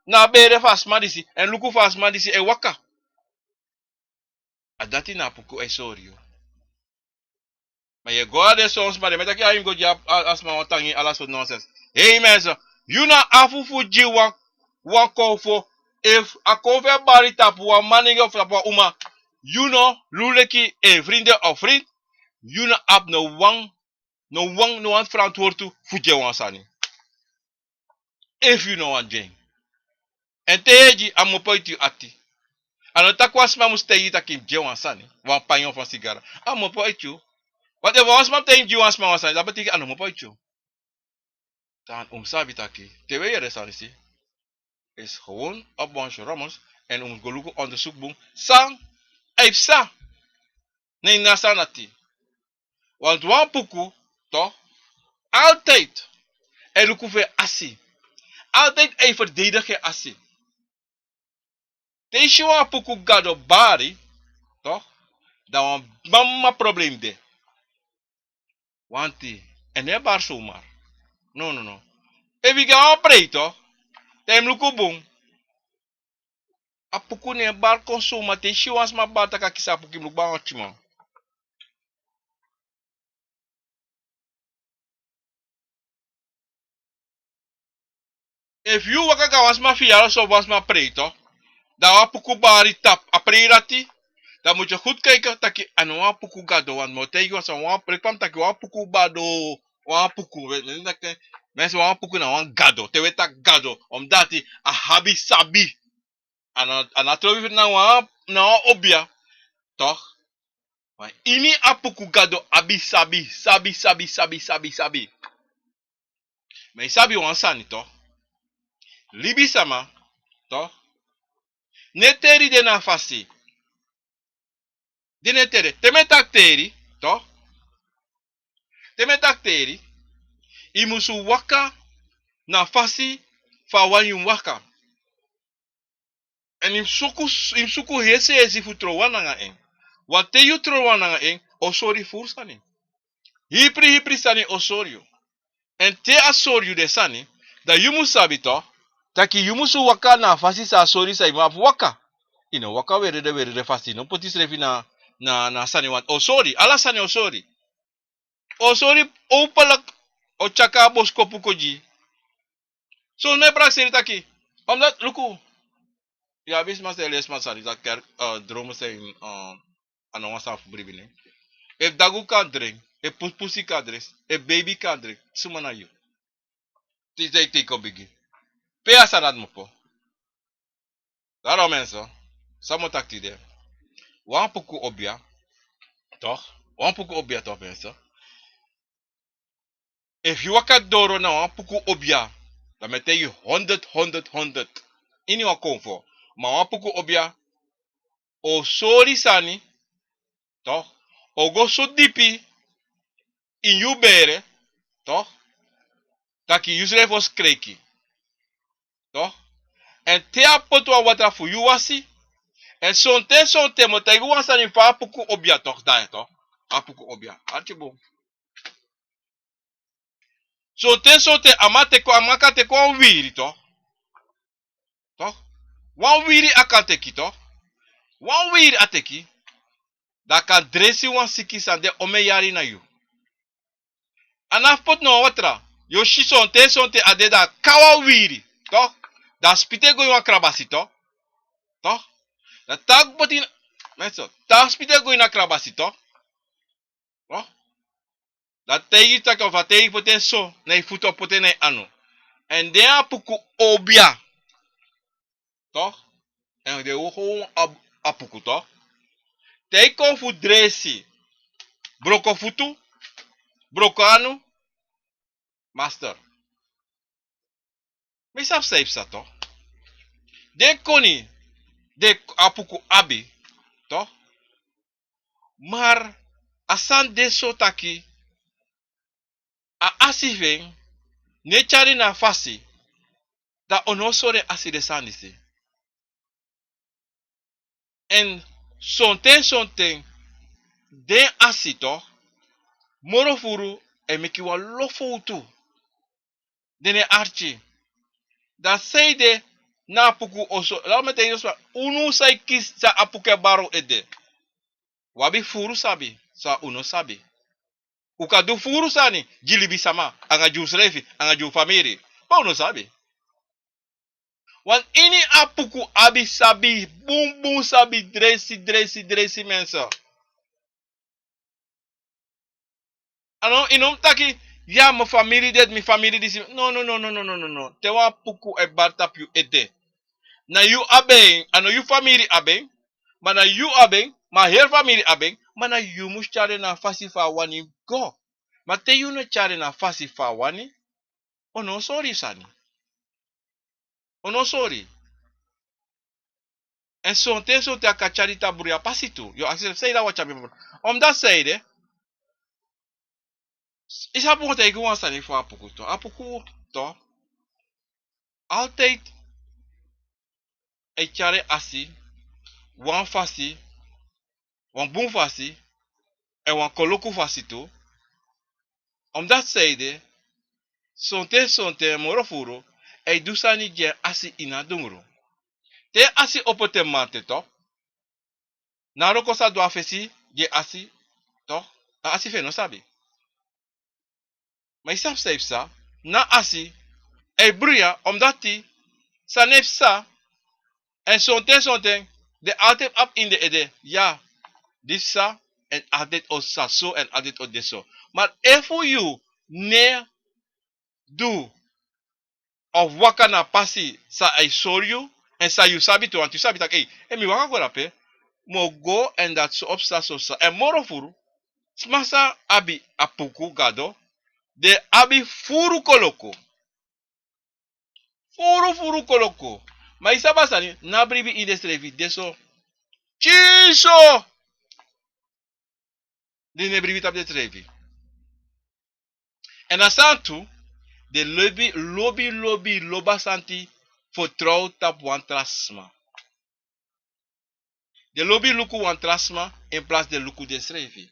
na a bere fu a sma disi, èn luku fa a sma disi e waka. A dati na a puku e sori yu. Ma yu e go a den son sma, den e taki, a yu mus go gi a, a, a sma wan tangi, ala sortu nonsens. Hei mensen, yu na afu fu gi wan, wan konfo, efu a konfo e bari tapu wan manengre of tapu wan uma, yu no luku leki en vriend of vriend, yu no abi no wan, no wan, no wan verantwoord fu gi en wan sani. Efu yu no wani gi en. Èn te yu e gi, a mus opo ete yu ati. A no taki wan sma mus taigi yu taki yu mus gi en wan sani, wan pangi of wan sigara. A mus opo ete yu. Want efu wan sma taigi yu gi wan sma wan sani, dati betekent a no mus opo ete yu. Dan un mus sabi taki, te wi e yere sani disi, is gewoon a bonsi rommels. En un mus go luku onderzoek bun san a e psa. Ne ini a sani dati. Want wan puku, toch, altijd e luku fu en asi. Altijd e verdedig en asi. Te yu si wan puku gado bari, toch, dan wan mama problem de. Wanti, en no e bari somar. No, no, no. Efu yu gi en wan prei, toch, dan yu mus luku bun. A puku no e bari kon somar. Te yu si wan sma bari taki a kisi a puku, yu mus luku bun a wan tyiman. Efu yu waka go na wan sma fiyaro so wan sma prei, toch, dan wan puku bari tapu a prei dati, dan mus yu goed kijken taki a no wan puku gado. Want mi o taigi wan sani, wan prei, fa mi taki wan puku bado, wan puku, we, we taki, mensen, wan puku na wan gado. Te wi e taki gado, omdat a abi sabi. A no, a no trobi fu na wan, na wan obia, toch. Ma ini a puku gado abi sabi, sabi, sabi, sabi, sabi, sabi. Ma yu sabi wan sani, toch. Libisama, toch, no e teri den na a fasi. Den no e teri. Te mi e taki teri, toch, te mi e taki teri, yu musu waka na a fasi fa a wani yu mus waka. En yu mus suku, yu mus suku hesi hesi fu tron wan nanga en. Want te yu tron wan nanga en, a o sori furu sani. Hipri hipri sani a o sori yu. En te a sori yu den sani, dan yu mus sabi, toch, taki yu musu waka na a fasi san a sori san yu mus abi fu waka. Yu no waka werede werede fasi, no poti yusrefi na, na, na sani, want a o sori, ala sani a o sori. A o sori, a o pala, a o tyari a boskopu kon gi yu. So mi e prakseri taki, omdat, luku, yu abi sma san e lei sma sani, taki, eh, dromen zijn, eh, a no wan sani fu bribi, ne. Efu dagu kan dringi, efu puspusi kan dringi, efu beibi kan dringi, suma na yu? Te yu teki kon bigi. Pe a sani dati mus opo? Daarom, mensen, san mi o taki tide. Wan puku obia, toch? Wan puku obia, toch, mensen? Efu yu waka doro na wan puku obia, dan mi e taigi yu honderd, honderd, honderd. Ini wan konfo. Ma wan puku obia, a o sori sani, toch? A o go so dipi ini yu bere, toch? Taki yusrefi o skreki. Toch? En te a poti wan watra fu yu wasi. En sonten, sonten mi o taigi wan sani fu a puku obia, toch, dati, toch? A puku obia. Arki bun. Sonten, sonten a man teki, a man kan teki wan wiri, toch? Toch? Wan wiri a kan teki, toch? Wan wiri a teki. Dan a kan dresi wan siki san de omeni yari na yu. A no abi fu poti na wan watra. Yu o si sonten, sonten a de, dan a kon wan wiri, toch? Dan a sipiti e go ini wan krabasi, toch? Toch? Dan te a poti, mensen, te a sipiti e go ini a krabasi, toch? Toch? Dan a taigi yu taki, of a taigi yu poti en so na yu futu, a poti en na yu anu. En den a puku obia. Toch? En den o kon a, a puku, toch? Te yu kon fu dresi, broko futu, broko anu, master. Mi sabi san e psa, toch? Den koni, den a puku abi, toch? Maar a sani de so taki, a asi fu en no e tyari na a fasi, dan a no o sori en asi den sani disi. En sonten, sonten, den asi, toch, moro furu e meki wan lo fowtu. Den no e arki. Dan sanede na a puku o sori, laat me tell you, unu san e kisi san a puku e bari un ede. Un abi furu sabi san un no sabi. Un kan du furu sani gi libisama, anga gi unsrefi, anga gi un famiri. Ma un no sabi. Want ini a puku abi sabi, bunbun sabi, dresi, dresi, dresi, mensen. A no, yu no mu taki, ya, mi famiri dede, mi famiri disi. No, no, no. Te wan puku e bari tapu yu ede, na yu abi en, a no yu famiri abi en, ma na yu abi en, ma heri famiri abi en, ma na yu mus tyari en na a fasi fa a wani go. Ma te yu no tyari en na a fasi fa a wani, a no o sori yu sani. Un no sori. Èn sonten sonten a kan tyari yu tapu bruya pasi tu. Yu o aksi srefi sanede a wani tyari mi. Omdati sanede, yu sabi un o taigi wan sani fu a puku tu. A puku tu, altijd e tyari asi, wan fasi, wan bun fasi, èn wan koloku fasi tu. Omdati sanede, sonten sonten moro furu e du sani gi en asi ini a dungru. Te en asi opo te mamanten tu, na wroko sa du a fesi gi en asi tu, a asi fu en no sabi. Ma yu sabi san e psa? Na asi e bruya, omdati sani e psa. Èn sonten sonten den altijd abi ini den ede, ya, disi psa, èn altijd o psa so, èn altijd o de so. Ma efu yu no e du of waka na a pasi san a e sori yu, èn san yu sabi tu, want yu sabi taki, ei, efu mi waka go drape, mi o go èn dati so o psa so psa. Èn moro furu, sma san abi a puku gado, den abi furu koloku. Furu furu koloku. Ma yu sabi a sani, no bribi ini densrefi de so. Tyari so. Den no e bribi tapu densrefi. Èn a sani tu, den lobi, lobi, lobi, lobi a sani fu trow tapu wan tra sma. Den lobi luku wan tra sma in plaats den luku densrefi.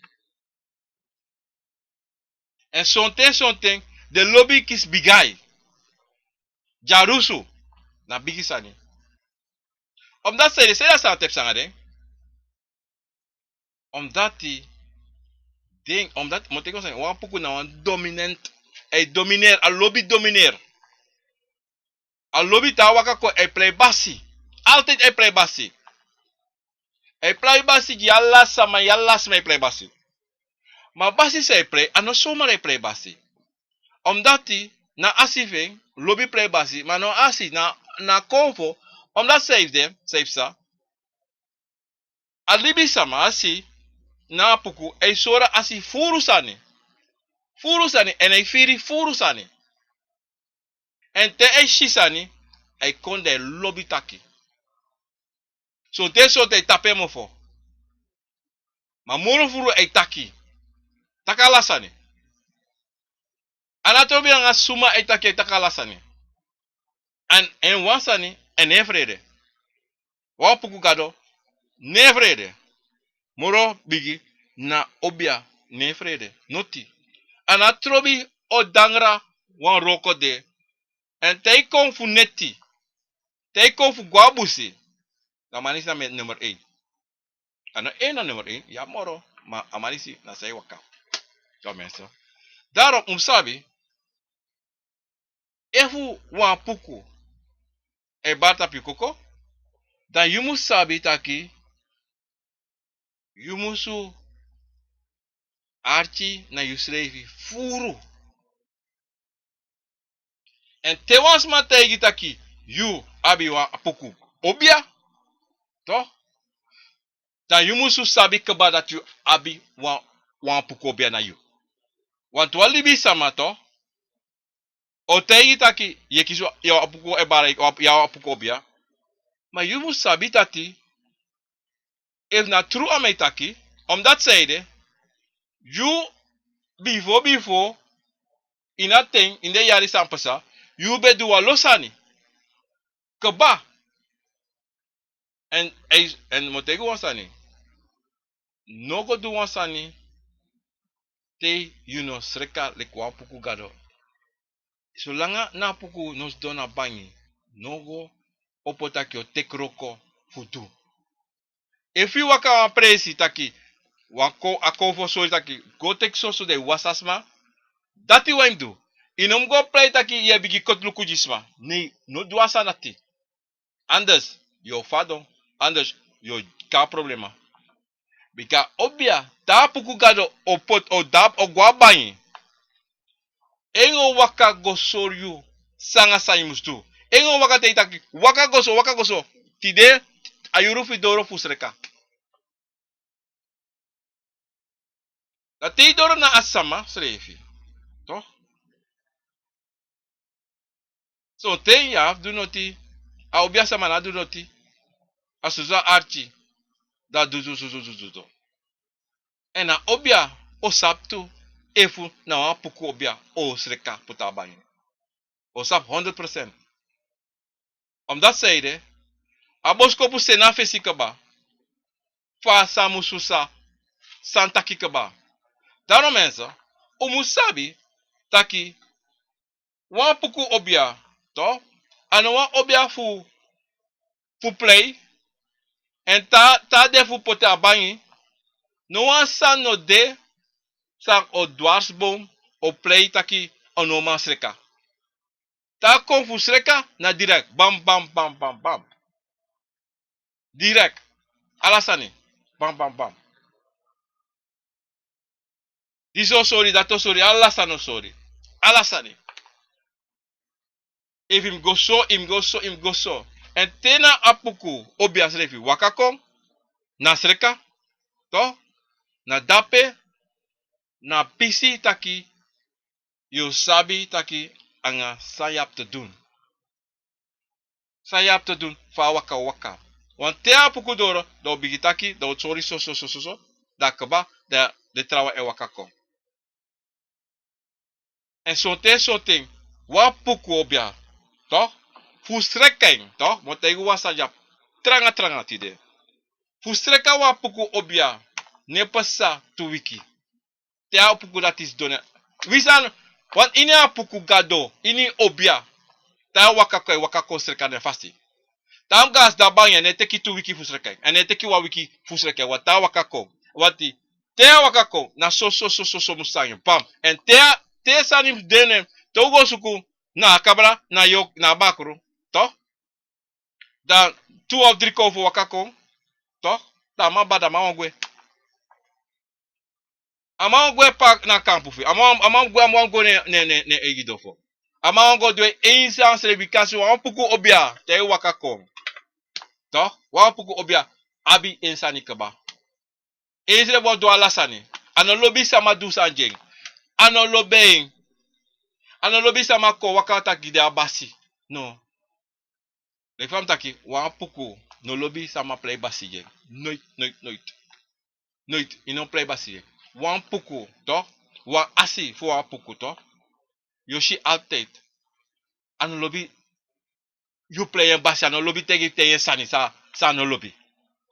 Èn sonten sonten den lobi kisi bigi ai. Dyarusu na bigi sani. Omdati sanede, sanede a sani e psa nanga den? Omdati den, omdati, mi o teki wan sani, wan puku na wan dominant. A e domineer, a lobi domineer. A lobi te a waka kon, a e prei basi. Altijd a e prei basi. A e prei basi gi ala sama, gi ala sama a e prei basi. Ma basi san a e prei, a no somar a e prei basi. Omdati na a asi fu en lobi prei basi, ma no a asi, na, na konfo, omdati san e psa, san e psa. A libisama, a asi, na a puku, a e sori a asi furu sani. Furu sani, èn a e firi furu sani. Èn te a e si sani, a e kon dan a e lobi taki. Sonten sonten a e tapu en mofo. Ma moro furu a e taki. Taki ala sani. A no trobi nanga suma a e taki, a e taki ala sani. Èn, èn wan sani, èn no e frede. Wan puku gado no e frede. Moro bigi na obia no e frede. Noti. A no trobi o dangra wan wroko de. Èn te yu kon fu neti, te yu kon fu go na busi, dan a man disi na nummer één. A no één na nummer één, yu abi moro, ma a man disi na san e waka. Yu a mense. Daarom un mus sabi, efu wan puku e bari tapu yu koko, dan yu mus sabi taki yu musu arki na yusrefi furu. Èn te wan sma taigi taki yu abi wan puku obia, toch, dan yu musu sabi kaba dati yu abi wan, wan puku obia na yu. Want wan libisama, toch, o taigi taki yu e kisi wan, yu abi wan puku e bari, yu abi wan puku obia. Ma yu musu sabi taki efu na tru a mi e taki, omdati sanede, yu bifo bifo, ini a ten, ini den yari san pasa, yu ben du wan lo sani kaba. Èn, èn mi o taigi wan sani. No go du wan sani te yu no sreka leki wan puku gado. Solanga na puku no sidon na bangi, no go opo taki yu o teki wroko fu du. Efu yu waka wan presi taki wan kon, a kon fu sori taki go teki soso, dan yu wasi a sma, dati wan yu mus du. Yu no mus go prei taki yu e bigin koti luku gi sma. Nei, no du a sani dati. Anders yu o fadon, anders yu o kon na problema. Bika obia, te a puku gado o poti, o dapu, o go na bangi, en o waka go sori yu san nanga san yu mus du. En o waka taigi yu taki waka go so, waka go so. Tide a yuru fu yu doro fu sreka. Dan te yu doro na a sama srefi, toch? Sonten yu abi fu du noti, A obia sama no a du noti. A susu a arki. Dan a du susu susu susu. Èn a obia o sabi tu efu na wan puku obia o sreka poti a bangi. O sabi honderd procent. Omdat zij de, a boskopu seni a fesi kaba. Fa san musu sa, san taki kaba. Daarom mensen, un mu sabi taki wan puku obia, toch? A no wan obia fu, fu plei, èn te a, te a de fu poti a bangi, no wan sani no de san o dwarsbom, o plei taki a no man sreka. Te a kon fu sreka, na direct. Bam, bam, bam, bam, bam. Direct. Ala sani. Bam, bam, bam. Disi o sori, dati o sori, ala sani o sori. Ala sani. Efu yu mus go so, yu mus go so, yu mus go so. Èn te na a puku obia srefi waka kon, na sreka, toch? Na dape, na pisi taki, yu o sabi taki anga san yu abi te du. San yu abi te du, fa a waka o waka. Want te a puku doro, dan o bigin taki, dan o sori so, so, so, so, so, dan a kaba, dan den trawan e waka kon. Èn sonten, sonten, wan puku obia, toch? Fu sreka en, toch? Mi o taigi wan sani dyaso, tranga, tranga tide. Fu sreka wan puku obia, no e pasa tu wiki. Te a puku dati sidon. Wi san, want ini a puku gado, ini obia. Te a waka kon, waka kon sreka na en fasi. Te a mus go a sidon a bangi, a no e teki tu wiki fu sreka en. A no e teki wan wiki fu sreka en. Want te a waka kon. Want te a waka kon, na so, so, so, so, so musu sani. Bam. Èn te a, te sani mus de na en, te un go suku, na a kabra, na yu, na a bakru. Toch? Dan tu of dri kon fu waka kon. Toch? Dan a man bada, a man wani gwe. A man wani gwe pa na kampu fu en. A man, a man wani gwe, a man wani go na en, na en, na en, na en eigi dofo. A man wani go du en sani srefi, bikasi wan puku obia, te a waka kon. Toch? Wan puku obia, abi en sani kaba. En srefi o du ala sani. A no lobi sama du sani gi en. A no lobi en. A no lobi sama kon waka taki gi den a basi. No. Leki fa mi taki, wan puku no lobi sama prei basi gi en. Nooit, nooit, nooit. Nooit, yu no prei basi gi en. Wan puku, toch? Wan asi fu wan puku, toch? Yu o si altijd. A no lobi yu prei en basi, a no lobi taigi en sani san, san a no lobi.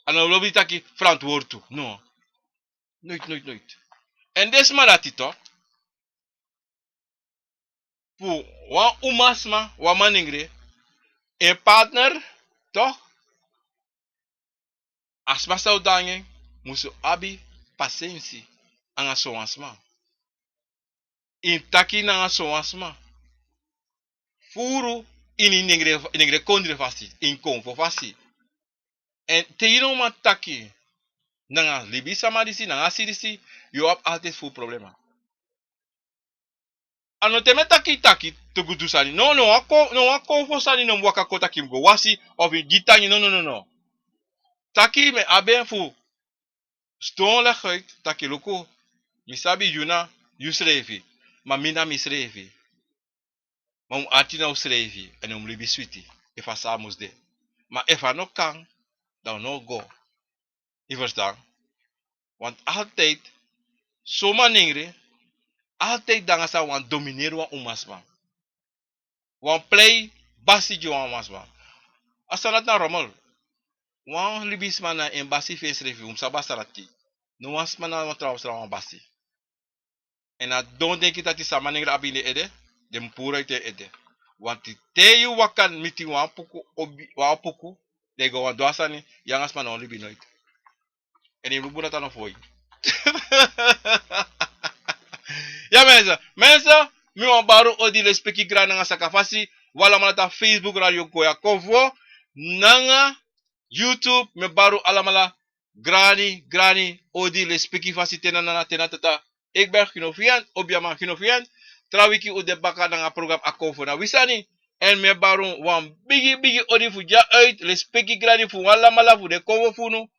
A no lobi taki frantwortu. No. Nooit, nooit, nooit. Èn den sma dati, toch? Fu wan umasma, wan manengre, en partner, toch? A sma san o de nanga en musu abi pasensi anga sowan sma. Yu mus taki nanga sowan sma. Furu ini nengre, nengre kondre fasi, ini konfo fasi. Èn te yu no man taki nanga libisama disi, nanga a si disi, yu o abi altijd furu problema. A no te mi e taki taki te go du sani. No, no, wan kon, no, wan konfo sani no mu waka kon taki mi go wasi, of mi gi tangi, no, no, no, no. Taki mi abi en fu sidon leki uit, taki luku, mi sabi yu na yusrefi, ma mi na misrefi. Ma un ati na unsrefi, èn un mus libi switi, efu a san a mus de. Ma efu a no kan, dan un no o go. Yu ferstan? Want altijd, son manengre, altijd de nanga san wani domineri wan umasma. Wani prei basi gi wan umasma. A sani dati na rommel. Wan libisma na en basi fu ensrefi, un mus sabi a sani dati. No wan sma na wan trawan sma wan basi. Èn a don denki taki san manengre abi ini en ede, den mus puru uit en ede. Want te yu waka miti wan puku, obi, wan puku, dan yu go wani du a sani, yu anga sma no o libi nooit. Èn yu mus bun dati a no fu yu. Ya mensen, mensen, mi wani bari odi, lespeki, grani nanga sakafasi, un alamala na Facebook Radio Koya Konfo, nanga YouTube, mi e bari un alamala grani, grani, odi, lespeki, fasi, te na nana, te na tata. Ik ben Gino Vian, obiaman Gino Vian. Tra wiki un de baka nanga program Akonfo na wi sani. Èn mi e bari un wan bigi, bigi odi fu dya uit, lespeki, grani fu un alamala fu den konfo fu unu.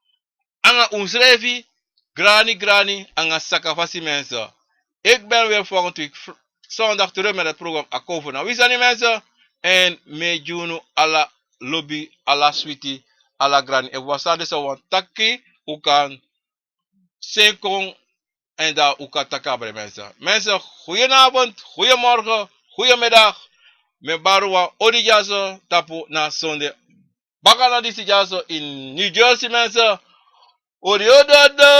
Anga unsrefi, grani, grani, anga sakafasi mensen. Ik ben weer volgende week fr-, zondag terug met het program Akonfo na wi sani mensen. Èn mi e gi unu ala lobi, ala switi, ala grani. Efu wan sani de san wan taki, un kan seni kon, èn dan un kan taki abra. Mensen, mensen, goedenavond, goedemorgen, goedemiddag. Mi e bari wan odi dyaso tapu na sonde. Baka na disi dyaso in New Jersey, mensen. Odi odi odi.